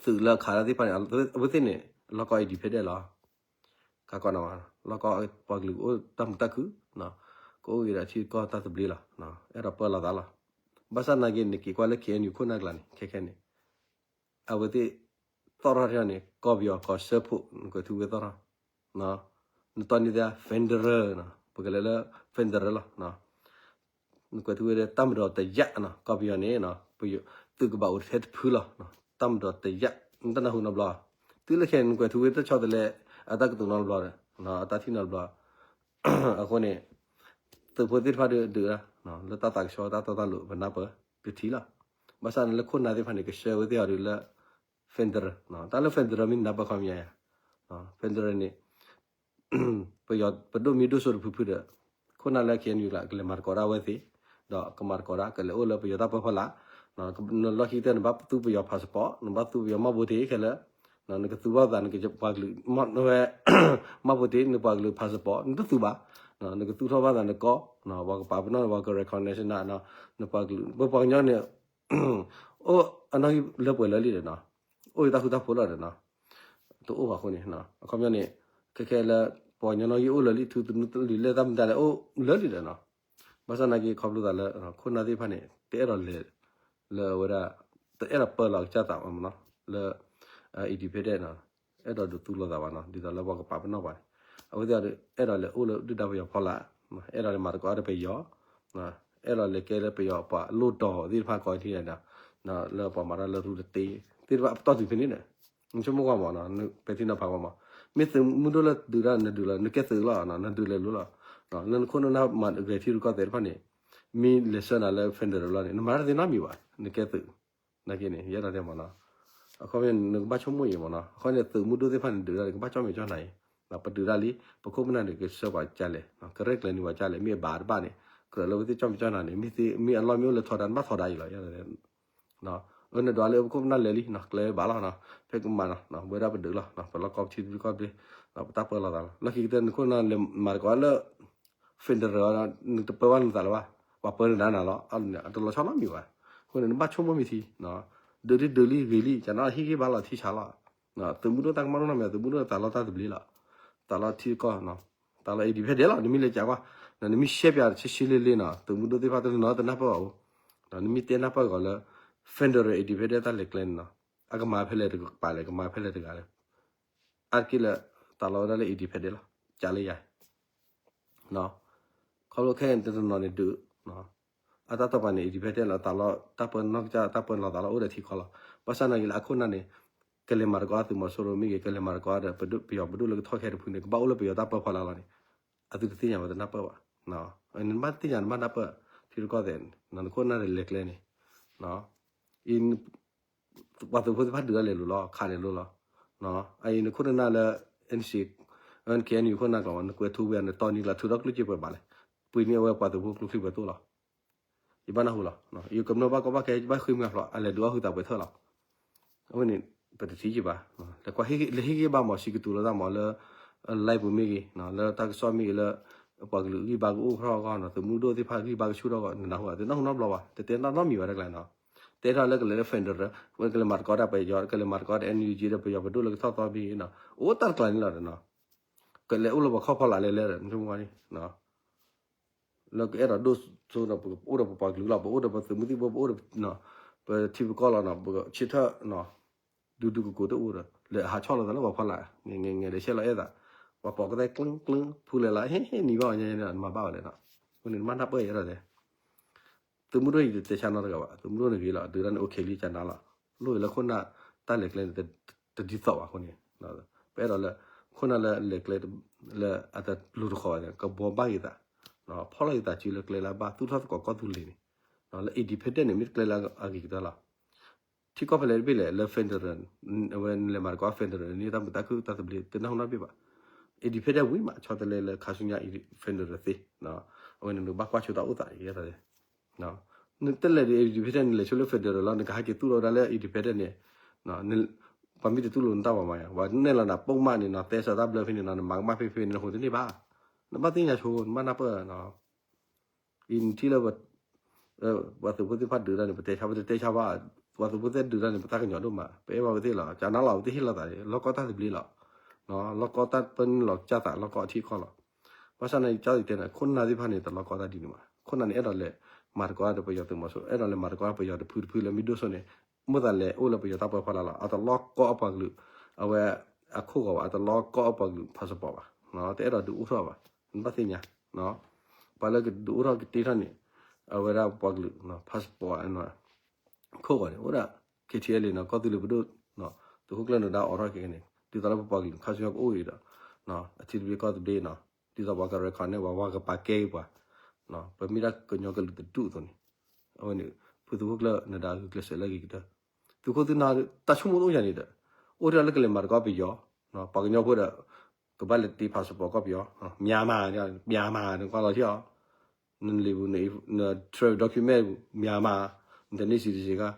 သုးလၢခးတၢ်သ့ၣ်တဖၣ်န့ၣ် အဝဲသ့ၣ်န့ၣ် လီၢ်ကီၢ် independent လီၤ. ကကီးနၤမး လီၢ်ကီၢ်ပှၤကလုာ်အိၣ်တၢ်မုာ်တၢ်ခုၣ် ကအိၣ်ဂ့ၤဒီးထံကီၢ်တၢ်သဘျ့လီၤ. အဲၣ်ဒိးပၢလီၤသးလီၤ. ဘၣ်ဆၣ်နာ်က့ နက့ၤကွၢ်လၢ K N U ခိၣ်နၢ်ကျါန့ၣ် ခဲခဲန့ၣ် အဝဲသ့ၣ် သီၣ်ထီၣ်ထီၣ်န့ၣ် ကီၢ်ပယီၤကီၢ်စၢဖှိၣ် နကွဲးထူဝဲသီၣ်ထီၣ် နတီၢ်န့ၢ်သး federal ပကလဲၤလၢ federal လီၤ. နကွဲးထူဝ့ဒီး တပ်မတော်တစ်ရပ်နီၤ, ကီၢ်ပယီၤန့ၣ် သုးကဘၣ်အိၣ်ထဲတဖုလီၤ, တပ်မတော်တစ်ရပ်, နတနၢ်ဟူနီတဘျီ, တုၤလၢခဲအံၤ နကွဲးထူဝ့တဆီတလဲ အတၢ်ကတိၤနီတဘျီဒီး အတၢ်ထံၣ်နီတဘျီ, အဃိန့ၣ် သုးဖိသ့ၣ်တဖၣ်ဒုးဒုးဒၣ် လၢတၢ်သးကဆှီတၢ်တီတၢ်လိၤ ပနၢ်ပၢၢ်ကထံၣ်လီၤ, ဘၣ်ဆၣ်န့ၣ်လၢခိၣ်နၢ်သ့ၣ်တဖၣ်န့ၣ် ကဆှၢဝဲသ့ၣ်အီၤဒုးလၢ federal, တၢ်လၢ federal မ့ၢ်နၢ်ပၢၢ်ခီပညီယါ, federal န့ၣ် ပဒိၣ်မံၤဒိၣ်စိတဖုဖုဒီး ခိၣ်နၢ်လၢ KNU ကျါကလဲၤမၤသကိးဒၣ်ဝဲသ့ၣ်, ဒီးကမၤသကိးဒၣ် ကလဲၤအိၣ်လၢပယီၤတၢ်ပၢဖီလာ်, နလီၢ်ခံကတၢၢ် နဘၣ်သူပယီၤ passport, နဘၣ်သူပယီၤမှတ်ပုံတင်ခဲလၢာ်, နကသူဘၣ်သး နကပှၤကလုာ် ဝဲ မှတ်ပုံတင် နပှၤကလုာ် passport နတသူဘၣ်, နကသူထီၣ်ဘၣ်သးနကီၢ်, ပှၤကပာ်ပနီၣ် ပှၤက recognition နပှၤကလုာ် ပပှၤကညီန့ၣ် အိၣ်အနီၣ်ဂံၢ်လၢပှဲၤလၢာ်လံဒီးနီၤ, အိၣ်ယတၢ်ဃူတၢ်ဖိးလီၤဒီးနီၤ, တအိၣ်ဘၣ်အဃိန့ၣ် အခီပညီန့ၣ် ခဲခဲလၢ ပှၤကညီနီၣ်ဂံၢ်အိၣ်လၢာ်လံ ထူသနူလံာ်လဲၢ်တၢ်မတၤလဲၣ် အိၣ်လၢာ်လံဒီးနီၤ, ဘၣ်ဆၣ်နာ်က့ ခီဖျိသးလၢ ခိၣ်နၢ်သ့ၣ်တဖၣ်န့ၣ် တအဲၣ်ဒိးလဲၤ လၢအဝဲဒၣ် တအဲၣ်ဒိးပၢလီၤကစၢ်သးမးနီၤ, လၢ independent နီၤ, အဲၣ်ဒိးဒုးသူလိာ်သးဘၣ်နီၤ, ဒ်သိးလၢပှၤကပာ်ပနီၣ်ပှၤန့ၣ်, အဝဲသ့ၣ်အဲၣ်ဒိးလဲၤအိၣ်လၢဒုၣ်ဒါပယီၤဖီလာ်, အဲၣ်ဒိးလဲၤမၤသကိးဒီးပယီၤ အဲၣ်ဒိးလဲၤကဲလၢပယီၤပှၤလိၣ်တီၤသ့ၣ်တဖၣ်ကိးထံၣ်ဒီး လၢပှၤမၤတၢ်လၢထူတတ့ သ့ၣ်တဖၣ်ပတီၢ်တုၤဖဲန့ၣ်ဒီး နဆိကမိၣ်ကွၢ်မးနီၤ, ပဲာ်ထံနီၤဖးကွၢ်မး, မ့ၢ်သုးမုၢ်ဒိၣ်လၢဒုးတၢ်နဒုးလီၤ နကဲသုးလီၤ နဒုးလဲၤလိၤလီၤ, လၢနခိၣ်နနၢ်မၤဂဲၤထံရူၢ်ကီၢ်သဲးတဖၣ်န့ၣ် မ့ၢ်လဲၤဆှၢနၤလၢ federal လီၤန့ၣ် နမၤတၢ်တသ့နီတမံၤဘၣ် နကဲသုး နာ်က့န့ၣ် ယအဲၣ်ဒိးတဲမးနီၤ, အခီပညီ နကဘၣ်ဆိကမိၣ်အံၤမးနီၤ, အခီပညီ သုးမုၢ်ဒိၣ်သ့ၣ်တဖၣ်န့ၣ် ဒုးတၢ်န့ၣ် ကဘၣ်ကၠီၣ်မဲာ်ကၠီၣ်နၤအံၤ, ပဒုးတၢ်လံ ပခိၣ်ပနၢ်န့ၣ် ကဆှၢပှၤကလဲၣ်, ကရဲၣ်ကျဲၤန့ၢ်ပှၤကလဲၣ်, မ့ၢ်အဘၣ်တဘၣ်န့ၣ် ကြၢးလၢဝဲသ့ၣ်ကၠီၣ်မဲာ်ကၠီၣ်နၤန့ၣ် မ့ၢ်အလီၢ်မ့ၢ်အိၣ်လၢထီဒါ နဘၣ်ထီဒါအံၤလီၤ, အၢနဒွးလၢပခိၣ်ပနၢ်လဲၤလံနီၤ, ကျဲဘၣ်လီၤနီၤ, ဖဲကမၤနီၤ, ဝဲဒၣ်ပဒုးလီၤ, ပလီၢ်ကီၢ်ပထံတဘျုးကီၢ်ဘျ့, ပတၢ်ပၢလီၤသးလီၤ, လီၢ်ခံကတၢၢ် နခိၣ်နၢ်လဲၤမၤသကိးလၢ federal နတပၢဘၣ်နသးလၢၤဘၣ်, ပှၤပၢနဒါနၤလီၤ, အတလီၤဆီနီတမံၤဘၣ်, အဃိန့ၣ် နဘၣ်ဆိကမိၣ်မ့ၢ်ထံ, ဒုးဒုးဒုးလံဂ့ၤလံ, ကနၣ်ဟ့ၣ်ဂံၢ်ဘါလီၤထံဆးလီၤ, သုးမုၢ်ဒိၣ်တၢ်ကမၣ်နီၢ်နီၢ်မ့ၢ် သုးမုၢ်ဒိၣ်သးလီတၢ်သဘျ့လီၤ, သးလီထံကီၢ်, သးလီ independent လီၤ, နမ့ၢ်လဲၤကးကွၢ်, နမ့ၢ်ရှဲပၠးဆ့ဆ့လ့လ့နီၤ, သုးမုၢ်ဒိၣ်သ့ၣ်တဖၣ်တနီၤနီၤတနၢ်ပၢၢ်အီၤ, နမ့ၢ်တဲနၢ်ပၢၢ်ဂီၤလၢ federal independent တၢ်လဲၤကျဲန့ၣ်နီၤ, အကမၤဖဲလဲၣ်တကပၤလဲၣ် ကမၤဖဲလဲၣ်တဂၤလဲၣ်, အါတက့ၢ်လၢ သးလီဝဲဒၣ်လၢ independent လီၤ, ကးလၢယၤ ခီဖျိခဲအံၤတနီၤန့ၣ်ဒုး, အတၢ်တီၢ်ပာ်န့ၣ် independent လီၤ, သးလီတၢ်ပၢနီၢ်ကစၢ် တၢ်ပၢလီၤသးလီၤ အိၣ်ဒီးထံကီၢ်လီၤ, ဘၣ်ဆၣ်နာ်က့လၢအခိၣ်နၢ်န့ၣ် ကလဲၤမၤသကိးသုးမီၤစိရိၤမ့ၢ်ဂ့ၤ ကလဲၤမၤသကိးဒီး ပယီၤပဒိၣ်လၢကထီၣ်ခဲတဖုန့ၣ် ကဘၣ်အိၣ်လၢပယီၤတၢ်ပၢဖီလာ်လီၤန့ၣ်, အသုတသ့ၣ်ညါဝဲတနၢ်ပၢၢ်ဘၣ်, နဘၣ်သ့ၣ်ညါ နဘၣ်နၢ်ပၢၢ်, ထံရူၢ်ကီၢ်သဲး နခိၣ်နၢ်လဲၤကျဲန့ၣ် ပှၤသုးဖိသ့ၣ်တဖၣ်ဒုးတၢ်လဲၤလိၤလီၤ ခးလဲၤလိၤလီၤ, အအံၤနခိၣ်နၢ်လၢ NCA, KNU ခိၣ်နၢ်ကျိာ်မး နကွဲးထူဝ့အီၤ နတီနံၤကျါ ထုးထီၣ်ကျိၣ်စ့ပှဲၤဘၣ်လဲၣ်, ပှ့ၤန့ၢ်အဝဲပှၤသုးဖိကျိချံပှဲၤသိၣ်လီၤ, ယဘၣ်နၢ်ဟူလီၤ, ယကမျၢၢ်ဘၣ်ကီဘၣ်ခဲ ယဘၣ်ဃ့ၢ်မှံဟးဖျိး အလဲၤဒုးအီၣ်ဟုသးပှဲၤထၢၣ်လီၤ, အဝဲန့ၣ် ပတထံၣ်က့ၤဘၣ်, လဲၤဟ့ၣ်ဂံၢ်ဘါမး စံးကတိၤလိာ်သးမးလၢ live ပူၤမ့ၢ်ဂ့ၤ, လၢတၢ်ကစီၣ်မ့ၢ်ဂ့ၤ လၢပှၤကလုာ်ဂံၢ်ဘါကအိၣ်ထီၣ်အဂီၢ်နီၤ သုးမုၢ်ဒိၣ်သ့ၣ်တဖၣ်ဂံၢ်ဘါကဆူၣ်ထီၣ်အဂီၢ် နနၢ်ဟူဘၣ် တနၢ်ဟူနီတဘျီဘၣ် တတဲနီတမံၤဘၣ်တကျါနီၤ, တဲထီၣ်လၢကလဲၤလၢ federal ဝဲကလဲၤမၤသကိးတၢ်ပယီၤ ကလဲၤမၤသကိးဒီး NUG ဒီးပယီၤပဒိၣ်လၢကထီၣ်သီမ့ၢ်ဂ့ၤနီၤ အိၣ်တၢ်တကျါန့ၣ်လီၤနီၤ, ကလဲၤအိၣ်လၢပှၤခီၣ်ဖီလာ်လဲၤလဲၤဒီး မ့ၢ်ဆိကမိၣ်န့ၣ် လၢကအဲၣ်ဒိးဒိၣ်စိဒီး ပအိၣ်ဒီးပပှၤကလုာ်လီၤ ပအိၣ်ဒီးပသုးမုၢ်သံၣ်ဘိ ပအိၣ်ဒီး ပထံပကီၢ်လီၤနီၤ ပဆၢထၢၣ်နီၤ ဒူဒူကကိးတအိၣ်ဒီး လဲၤဟးဆီၣ်လီၤသးလၢပှၤဖီလာ် ငဲၤငဲၤဒီးဆဲးလီၤအဲၣ်သး ပှၤပိာ်ကသဲကျၢၢ်ကျၢၢ် ဖူလဲၤလီၤ ဟ့ၣ်ဟ့ၣ်နံၤဘၣ်အီၤညါန့ၣ် နမၤဘၣ်ဝဲလဲၣ်နီၤ အဃိန့ၣ် နဘၣ်နၢ်ပၢၢ်ယဲဒီးလဲၣ် သုးမုၢ်ဒိၣ်အံၤတတဲဆါနီတဂၤဘၣ် သုးမုၢ်ဒိၣ်န့ၣ်ဂ့ၤလီၤ ဒုးတၢ်န့ၣ် okay လံကနၤလီၤ လိၣ်ဂ့ၤလၢခိၣ်နၢ်တၢ်လဲၤကျဲန့ၣ် တဒ်သိးဘၣ်အဃိန့ၣ် ပအဲၣ်ဒိးလၢ ခိၣ်နၢ်လၢလဲၤကျဲလၢအတလိၤတခီဘၣ်န့ၣ် ကဘှီဘၣ်ဂ့ၤသး ဖီၣ်လီၤဂ့ၤသးစုလၢကျဲလၢအဘၣ် သူၣ်ထီၣ်သကိးကီၢ်သူလ့ၤန့ၣ် လၢ independent န့ၣ် မ့ၢ်တကျဲလၢအဂ့ၤကတၢၢ်လီၤ ထံကီၢ်ဖဲလဲၣ်တဘ့ၣ်လဲၣ် လၢ federal အဝဲနလဲၤမၤသကိး federal န့ၣ် တၢ်မုာ်တၢ်ခုၣ်တၢ်သဘျ့ တနၢ်ဟူနီတဘ့ၣ်ဘၣ် independent ဝံၤမး ဆီတလဲလၢခါဆူညါ federal သ့ အဝဲန့ၣ်နကဘၣ်ကွၢ်ဆိတၢ်အိၣ်သးအံၤ နတလဲၤဒ် independent နလဲၤဆိလၢ federal လီၤ နကဟဲက့ၤသူၣ်လီၤဝဲဒၣ်လၢ independent န့ၣ် ပှၤမ့ၢ်တသူၣ်လိာ်နတၢ်ဘၣ်မး ပှၤနဲၣ်လီၤနၤပိာ်မးန့ၣ်နီၤ သဲစးတၢ်ဘျၢဖဲန့ၣ်နီၤ နမၤကမၣ်ဖဲဖဲန့ၣ် နဟူးတန့ၢ်ဘၣ် နဘၣ်သ့ၣ်ညါဆိ နဘၣ်နၢ်ပၢၢ် အံၤနထံၣ်လၢ ပှၤသုးဖိသ့ၣ်တဖၣ်ဒုးတၢ်န့ၣ် ပတဲဆါ ပတတဲဆါဘၣ် ပှၤသုးဖိသ့ၣ်ဒုးတၢ်န့ၣ် ပတၢ်ကညီၤဒိၣ်မး ပအဲၣ်ဘၣ်ဝဲသ့ၣ်လီၤ ကနၤလီၤ ပတဟ့ၣ်လီၤသး လီၢ်ကီၢ်တၢ်သဘျ့လီၤ လီၢ်ကီၢ်တၢ်ပၢနုာ်လီၤကစၢ်သး လီၢ်ကီၢ်အထံအကီၢ်လီၤ ဘၣ်ဆၣ်န့ၣ် ကၢ်သံၣ်တဲန့ၣ် ခိၣ်နၢ်သ့ၣ်တဖၣ်န့ၣ် တလီၢ်ကီၢ်တၢ်ဒ်န့ၣ်ဘၣ် ခိၣ်နၢ်န့ၣ် အဲၣ်ဒိးလဲၤမၤသကိးဒီးပယီၤသုးမီၤစိရိၤ အဲၣ်ဒိးလဲၤမၤသကိးဒီးပယီၤတဖုတဖုလၢမ့ၢ်ဒိၣ်စိန့ၣ် မိၣ်သးလဲၤအိၣ်လၢပယီၤတၢ်ပၢဖီလာ်လီၤ အတလီၢ်ကီၢ်အပှၤကလုာ် အဝဲအခိၣ်ဂီၤဘၣ် အတလီၢ်ကီၢ်အပှၤကလုာ် passport ဘၣ် တအဲၣ်ဒိးဒုးအိၣ်ထီၣ်ဘၣ် နဘၣ်သ့ၣ်ညါ ပှၤလၢကဒုးအိၣ်ထီၣ်ကတ့ထီၣ်န့ၣ် အဝဲဒၣ်ပပှၤကလုာ် passport ခိၣ်ဂီၤန့ၣ် အိၣ်ဒၣ် K T L A နီၤ ကီၢ်သူလ့ၤပဒိၣ် သုးခိၣ်ကျၢၢ်နၢၤဒါအိးထီၣ်ခဲကနံၣ် ဒ်သိးလၢပပှၤကလုာ်ခါဆူညါကအိၣ်အံၤဒီး အထံသဘျ့ကီၢ်သဘျ့နီၤ ဒ်သိးပှၤက record န့ၢ်ပှၤ ပှၤကပာ်ကဲအံၤပှၤ ပမ့ၢ်ဒၣ်ကညီကလုာ်တဒူၣ်အသိးန့ၣ် အဝဲန့ၣ် ဖုသုးခိၣ်ကျၢၢ်နၢၤဒါဂုာ်ကျဲးစၢးလၢအဂ့ၤကတၢၢ် သုးခိၣ်သုးနၢ် တၢ်ဆိကမိၣ်တအိၣ်ယၤန့ၣ်ဒီး အိၣ်ထဲလၢကလဲၤမၤသကိးပယီၤ ပှၤကညီဖိဒီး ကဘၣ်လဲၤတ့ passport ကီၢ်ပယီၤ မြန်မာ မြန်မာ နကွၢ်လီၤထံအီၤ နလံာ်ပူၤ န travel document ပူၤ မြန်မာ နတန့ၢ် citizen ခါ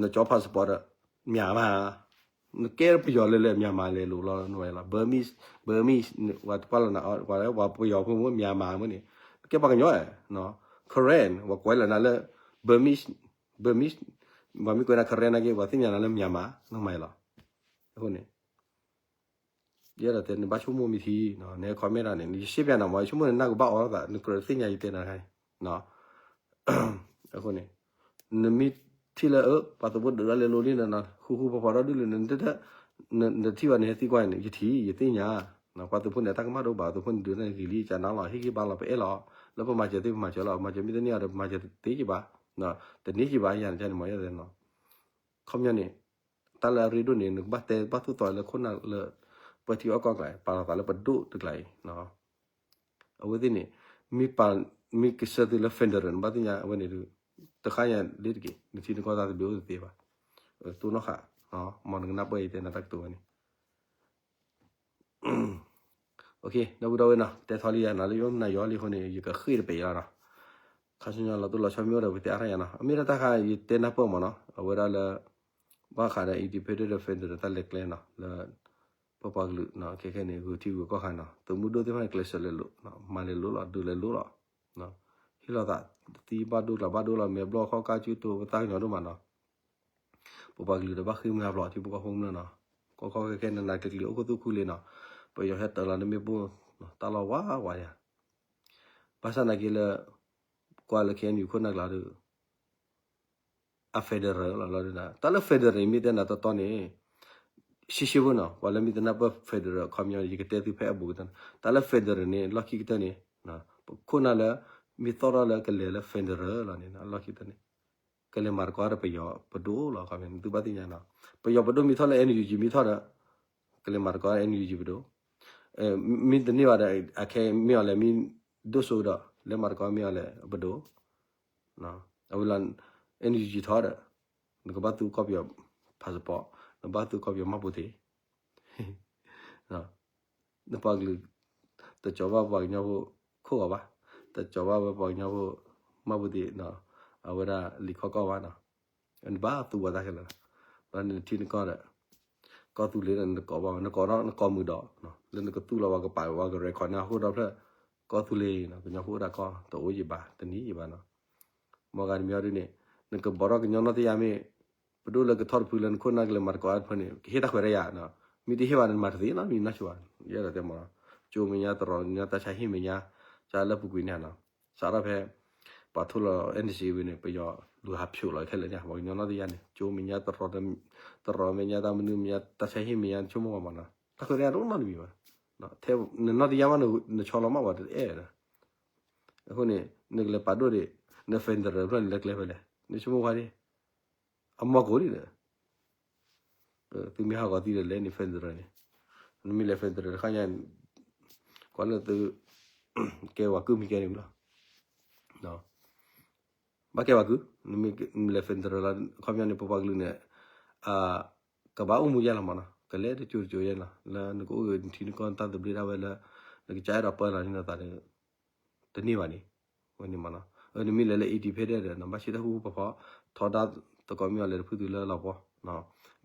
နကၠီ passport ဒီး မြန်မာ နကဲပယီၤလၢလၢ မြန်မာ လဲၤလိာ်လီၤ နဝဲလီၤ Burmese Burmese ဝဲတပာ်လီၤနၤ ဝဲပယီၤဖိမ့ၢ် မြန်မာ မ့ၢ်န့ၣ် နကဲပှၤကညီ Karen ဝဲကွဲးလီၤနၤလၢ Burmese Burmese ပှၤမ့ၢ်ကွဲးနၤ Karen နာ်က့ ပှၤသ့ၣ်ညါနၤလၢ မြန်မာ နမၤလီၤ အဃိန့ၣ် ယအဲၣ်ဒိးတဲ နဘၣ်ဆိကမိၣ်မ့ၢ်ထံ နဟဲ comment ဒၣ်န့ၣ် ယရှဲပျးနၤမး ယဆိကမိၣ်နနၢ်ကဘၣ်အီၤလိာ်သး နကြၢးသ့ၣ်ညါယတဲနၤတခါန့ၣ် အဃိန့ၣ် နမ့ၢ်ထံၣ်လၢ ပှၤသုးဖိဒုးဒၣ်လဲာ်လိၤလံ ဃူဃူဖိးဖိးဒီဒူၣ်လံ နတထံၣ်ဘၣ်န့ၣ် ဟဲသံကွၢ်န့ၣ် ယထံၣ် ယသ့ၣ်ညါ ပှၤသုးဖိန့ၣ် တၢ်ကမၣ်တအိၣ်ဘၣ် သုးဖိန့ၣ်ဒုးန့ၣ်ဂ့ၤလံ ကနါလီၤ ဟ့ၣ်ဂံၢ်ဘါလီၤ ပအဲၣ်လီၤ လၢပမၤစၢၤသ့ၣ်ပမၤစၢၤလီၤ မၤစၢၤမ့ၢ်တန့ၢ်အီၤဒီး ပမၤစၢၤတသ့ကဘၣ် တန့ၢ်ကဘၣ်ယၤန့ၣ် ခီပညီန့ၣ် တၢ်လၢအရ့ဒိၣ်န့ၣ် နကဘၣ်တဲဘၣ်သိၣ်သီလၢခိၣ်နၢ်လၢ ပှဲၤထံအီၣ်ကီၢ်ကျါ ပာ်လီၤသးလၢပဒိၣ်တကျါအံၤ အဝဲသ့ၣ်န့ၣ် မ့ၢ်ပာ် မ့ၢ်ကဆၢသုလၢ federal နဘၣ်သ့ၣ်ညါအဝဲန့ၣ်ဒုး တခါညါလ့တက့ၢ် နထံနကီၢ်သးသဘျ့အိၣ်တသ့ဘၣ် တိၢ်နီၣ်ဃာ် မ်နကနၢ်ပၢၢ်အံၤတဲနၤတၢ်ကတိၤဝဲန့ၣ် ဒီပုၢ်ဒီဝဲၢ်နီၤ တဲထီၣ်လံယၤနီၤ လၢယအိၣ်မနုၤယီၤလံအဃိန့ၣ် ယကဃ့ၢ်တပဲာ်အံၤလီၤနီၤ ခါဆူညါလီၤတိၢ်လီၤဆီမ့ၢ်အိၣ်ဒီး ပတဲအါထီၣ်ယၤနီၤ အမ့ၢ်ဒၣ်တၢ်ခါယတဲနၢ်ပၢၢ်မးနီၤ အဝဲဒၣ်လၢ ဘၣ်ဃးဒီး independent federal တၢ်လဲၤကျဲနီၤ လၢ ပပှၤကလုာ် ခဲခဲန့ၣ် ဂုာ်ထံဂုာ်ကီၢ်ဃာ်နီၤ သုးမုၢ်ဒိၣ်သ့ၣ်တဖၣ်န့ၣ် ကျဲးစၢးလဲၤလိၤ မၤလဲၤလိၤလီၤ ဒုးလဲၤလိၤလီၤ ဟ့ၣ်လီၤသး သံဘၣ်ဒိကျးဘၣ်ဒိလီၤ မဲာ်ဘျီၣ်ခီၣ်ကၢ်စုတိၤ ပသးကညီၤဒိၣ်မးနီၤ ပပှၤကလုာ်ဒီးဘၣ်ဃ့ၢ်မှံဟးဖျိးထံဖိကီၢ်ဖိကမျၢၢ်နီၤ ကီၢ်ခီၣ်ခဲခဲန့ၣ် နၤကျံၤကျံၤအိၣ်ခိၣ်သူၣ်ခုလ့နီၤ ပယီၤဟဲတၢၤလီၤနမ့ၢ်ပိၢ် တၢ်လီၢ်ဝါဝါယၤ ဘၣ်ဆၣ်နာ်က့လၢ ကွၢ်လၢ K N U ခိၣ်နၢ်ကျါဒီး အ federal လီၤလီၤဒုးနၤ တၢ်လၢ federal မ့ၢ်တဲနၤတီတီန့ၣ် ရှဲရှဲဖိနီၤ ပှၤလၢမ့ၢ်တနၢ်ပၢၢ် federal အခီပညီ ယကတဲသုဖဲအဘူးကတၢၢ် တၢ်လၢ federal န့ၣ် လီၢ်ခံကတၢၢ်န့ၣ် ပခိၣ်နၢ်လၢ မ့ၢ်သီၣ်ထီၣ်လၢကလဲၤလၢ federal လီၤန့ၣ် လီၢ်ခံကတၢၢ်န့ၣ် ကလဲၤမၤသကိးဒီးပယီၤပဒိၣ်လီၤ ခီပညီ သုဘၣ်သ့ၣ်ညါနီၤ ပယီၤပဒိၣ်မ့ၢ်ထီၣ်လၢ N U G မ့ၢ်ထီၣ်ဒီး ကလဲၤမၤသကိး N U G ပဒိၣ် မ့ၢ်တန့ၢ်ဘၣ်ဒီး အခဲမ့ၢ်အီၤလဲၣ် မ့ၢ်ဒိၣ်စိဒီး လဲၤမၤသကိးမ့ၢ်အီၤလဲၣ် ပဒိၣ် အဝဲလီၤ N U G ထီၣ်ဒီး နကဘၣ်သူကီၢ်ပယီၤ passport နဘၣ်သူကီၢ်ပယီၤမှတ်ပုံတင် နပှၤကလုာ် တကၠီၤဘၣ်ပှၤကညီဖိခိၣ်ဂီၤဘၣ် တကၠီၤဘၣ်ဝဲပှၤကညီဖိ မှတ်ပုံတင် အဝဲဒၣ်လံာ်ခီၣ်ကီၢ်ဘၣ်နီၤ နဘၣ်သူဝဲတၢ်ခဲလၢာ် ဘျီနထံနကီၢ်ဒီး ကီၢ်သူလ့ၤဒီးနတကိးဘၣ်ဝဲ နကိးဒီးနကိးမုာ်ဒီး လၢနကသူၣ်လီၤဝဲကပာ်ဝဲက record န့ၢ်အဃိဒီဖျၢၣ် ကီၢ်သူလ့ၤနီၤ ကညီဖိအိၣ်ဒၣ်ကီၢ် တအိၣ်ယံၤဘၣ် တနံၤယံၤဘၣ်နီၤ မ်ဂၤတမံၤအီၤဒ်န့ၣ် နကဘီထီၣ်ကညီနီၢ်တယၢ်မ့ၢ် ပဒိၣ်လၢကထီၣ်တဖုလၢနခိၣ်နၢ်ကလဲၤမၤသကိးတဖုန့ၣ် ကဟ့ၣ်တၢ်ခွဲးတၢ်ယာ်နီၤ မ့ၢ်တဟ့ၣ်ဘၣ်န့ၣ် နမၤတသ့နီတမံၤနီၢ်ဆိဘၣ် ယအဲၣ်ဒိးတဲမးနီၤ ကၠိမဲာ်ညါတရီးမဲာ်ညါ တၢ်ဆါဟံၣ်မဲာ်ညါ ကၢလၢပူၤကွံာ်န့ၣ်နီၤ စးထီၣ်ဖဲ ပှၤထိၣ်လီၤ N C A ဝံၤန့ၣ် ပယီၤလူၤဟးဖျိးလီၤခဲလၢာ်န့ၣ် ပှၤကညီနီၢ်တယၢ်န့ၣ် ကၠိမဲာ်ညါ တရီးမဲာ်ညါ တၢ်မနုၤမဲာ်ညါ တၢ်ဆါဟံၣ်မဲာ်ညါ ဆိကမိၣ်ဘၣ်မးနီၤ တၢ်ခွဲးတၢ်ယာ်တအိၣ်နီတမံၤဘၣ် ထဲနနီၢ်တယၢ်မး နဆီလီၤမးဝဲတအဲၣ်ဒီး အဃိန့ၣ် နကလဲၤပာ်ဒိၣ်ဒံး န federal ဖျၢၣ်န့ၣ်လဲၤကျဲဖဲလဲၣ် နဆိကမိၣ်ဝဲဒၣ် အမီၢ်ကိးဒံးဒီး သုမ့ၢ်ဟးဂီၤသံဒီးလဲၤန့ၣ် federal န့ၣ် နမ့ၢ်လဲၤ federal တခါညါ ကွၢ်လၢသု ကဲဝဲကုၢ်မံၤကဲန့ၣ်ဝံၤလီၤ ဘၣ်ကဲဝဲကုၢ် နမ့ၢ်လဲၤ federal လီၤ ခီပညီန့ၣ် ပပှၤကလုာ်န့ၣ် ကဘၣ်အိၣ်မူယဲလီၤမးနီၤ ကလဲၤတကၠိတကၠိယဲလီၤ လၢနကအိၣ်ဂ့ၤနထံနကီၢ်တၢ်သဘျ့ဒၣ်ဝဲလၢ နကစၢ်အဲၣ်ဒိးပၢလီၤန့ၢ်နသးဒီး တန့ၢ်ဘၣ်န့ၣ် ဝဲန့ၣ်မးနီၤ နမ့ၢ်လဲၤလၢ independent ဒီး နဘၣ်ဆ့တၢ်ဃူဃူဖိးဖိး ထီဒါသကိးမ့ၢ်အီၤလဲၤတဖုသုလၢလီၤပှီၢ်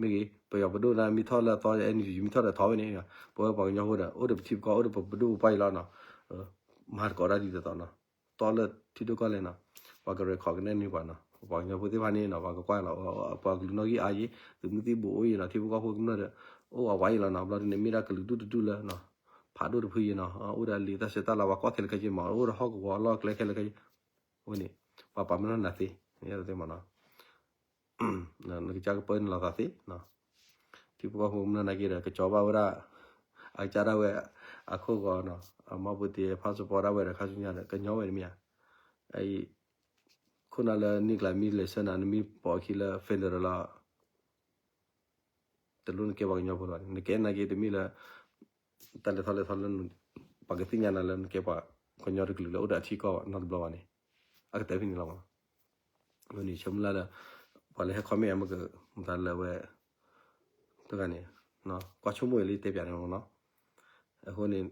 မ့ၢ်ဂ့ၤ ပယီၤပဒိၣ်ဒၣ်မ့ၢ်ထီၣ်လၢအသီ N U G မ့ၢ်ထီၣ်ဒီးထီဝဲန့ၣ် ပဝဲပှၤကညီဖိဒီး အိၣ်ဒီးပထံပကီၢ် အိၣ်ဒီးပပဒိၣ်ပပှၢ်အံၤလီၤနီၤ မၤသကိးတၢ်ဒ်သိးသိးနီၤ တီလၢထံဒိၣ်ကီၢ်လဲၢ်နီၤ ပှၤက record ကနဲၣ်န့ၢ်ပှၤနီၤ ပှၤကညီဖိသ့ၣ်တဖၣ်န့ၣ်နီၤ ပှၤကကွၢ်လီၤ ပှၤကလုာ်နီၣ်ဂံၢ်အါယံၤ သုးမုၢ်သံၣ်ဘိအိၣ်ယံၤနီၤ ထံဖိကီၢ်ဖိကမျၢၢ်ဒီး အိၣ်ဝဲဝါယံၤလီၤနီၤ ဘျီဒ်န့ၣ် မ့ၢ်ဒၣ်ကလုာ်ဒူၣ်တဒူၣ်လၢ ဖးဒိၣ်တဖုယံၤနီၤ အိၣ်ဒီးလံာ်တၢ်ဆဲးတၢ်လၤ ပှၤကီၢ်ခဲလၢာ်ခဲဆ့မး အိၣ်ဒီးဟီၣ်ကဝီၤအလီၢ်ကျဲခဲလၢာ်ခဲဆ့ အဝဲန့ၣ် ပှၤပာ်မၢနီၢ်နၤသ့ ယတဲမးနီၤ နကစၢ်ကပၢနုာ်လီၤသးသ့ ထံဖိကီၢ်ဖိကမျၢၢ်နာ်က့ဒီး ကစီၤဘၣ်ဝဲဒၣ် အကစၢ်ဒၣ်ဝဲ အခိၣ်ဂီၤနီၤ အမှတ်ပုံတင် passport ဒၣ်ဝဲဒီး ခါဆူညါဒီး ကညီဝဲတမ့ၢ်ဧါ အအံၤ ခိၣ်နၢ်လၢနံၣ်ကျါမ့ၢ်လဲၤဆၢနၤ နမ့ၢ်ပိာ်အခံလၢ federal လီၤ တလိၣ်နကဲပှၤကညီဖိလီၤဘၣ်န့ၣ် နကဲနာ်က့တမ့ၢ်လၢ တၢ်လဲၤထီၣ်လဲၤထီလၢ ပှၤကသ့ၣ်ညါနၤလၢနကဲပှၤကညီတကလုာ်လၢအိၣ်ဒီးအထံကီၢ်နီတဘျီဘၣ်န့ၣ် အကတၢၢ်ဖဲန့ၣ်လီၤမး. အဃိန့ၣ် ဆၢမုၢ်လၢ်လၢ ပှၤလၢဟဲ comment အမ့ၢ်ကမၤသးလၢဝဲ တဂၤန့ၣ် ကွၢ်ဆိကမိၣ်အံၤလၢတဲပၠးန့ၣ်မးနီၤ. အဃိန့ၣ်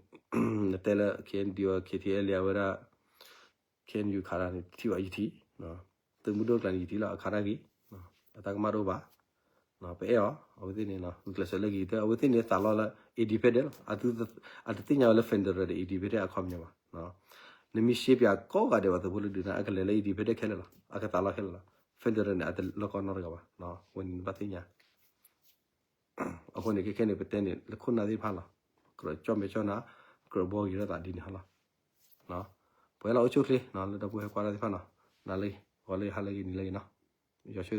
နတဲလၢ KNDO KTLA အဝဲဒၣ် KNU ခးတၢ်န့ၣ် ထံၣ်ဘၣ်ယထံၣ်, သုးမုၢ်ဒိၣ်ကျါန့ၣ်ယထံၣ်လီၤ အခးတၢ်ဂ့ၤ, အတၢ်ကမၣ်တအိၣ်ဘၣ်, ပအဲၣ်အီၤ အဝဲသ့ၣ်န့ၣ် ဂုာ်ကျဲးစၢးလၢဂ့ၤကတၢၢ် အဝဲသ့ၣ်န့ၣ်သးလီလၢ independent လီၤ, အတသ့ၣ်ညါဝဲလၢ federal ဒီး independent အခီပညီဘၣ်. နမ့ၢ်ရှဲပၠးကိးဂၤဒဲးဘၣ်သုးဖိလၢဒုးနၤ အကလဲၤလၢ independent ခဲလၢာ်လီၤ, အကသးလီခဲလၢာ်လီၤ, federal န့ၣ် အတလီၢ်ကီနီတဂၤဘၣ်, ဝဲန့ၣ်နဘၣ်သ့ၣ်ညါ အဃိန့ၣ် ခဲခဲန့ၣ် ပတဲန့ၣ် လၢခိၣ်နၢ်သ့ၣ်တဖၣ်လီၤ, ကြၢးကၠီၣ်မဲာ်ကၠီၣ်နၤ, ကြၢးဘှီဂ့ၤထီၣ်သးဒ်န့ၣ်ဟီလီၤ. ပဝဲလၢအိၣ်ဆူၣ်အိၣ်ချ့ လၢဒီပုၢ်ဝဲၢ်ကွၢ်တၢ်သ့ၣ်တဖၣ်နီၤ, နၤလၢဂ့ၤ, ဂီၤလၢဂ့ၤ ဟါလၢဂ့ၤ နံၤလၢဂ့ၤနီၤ, ယွၤဆိၣ်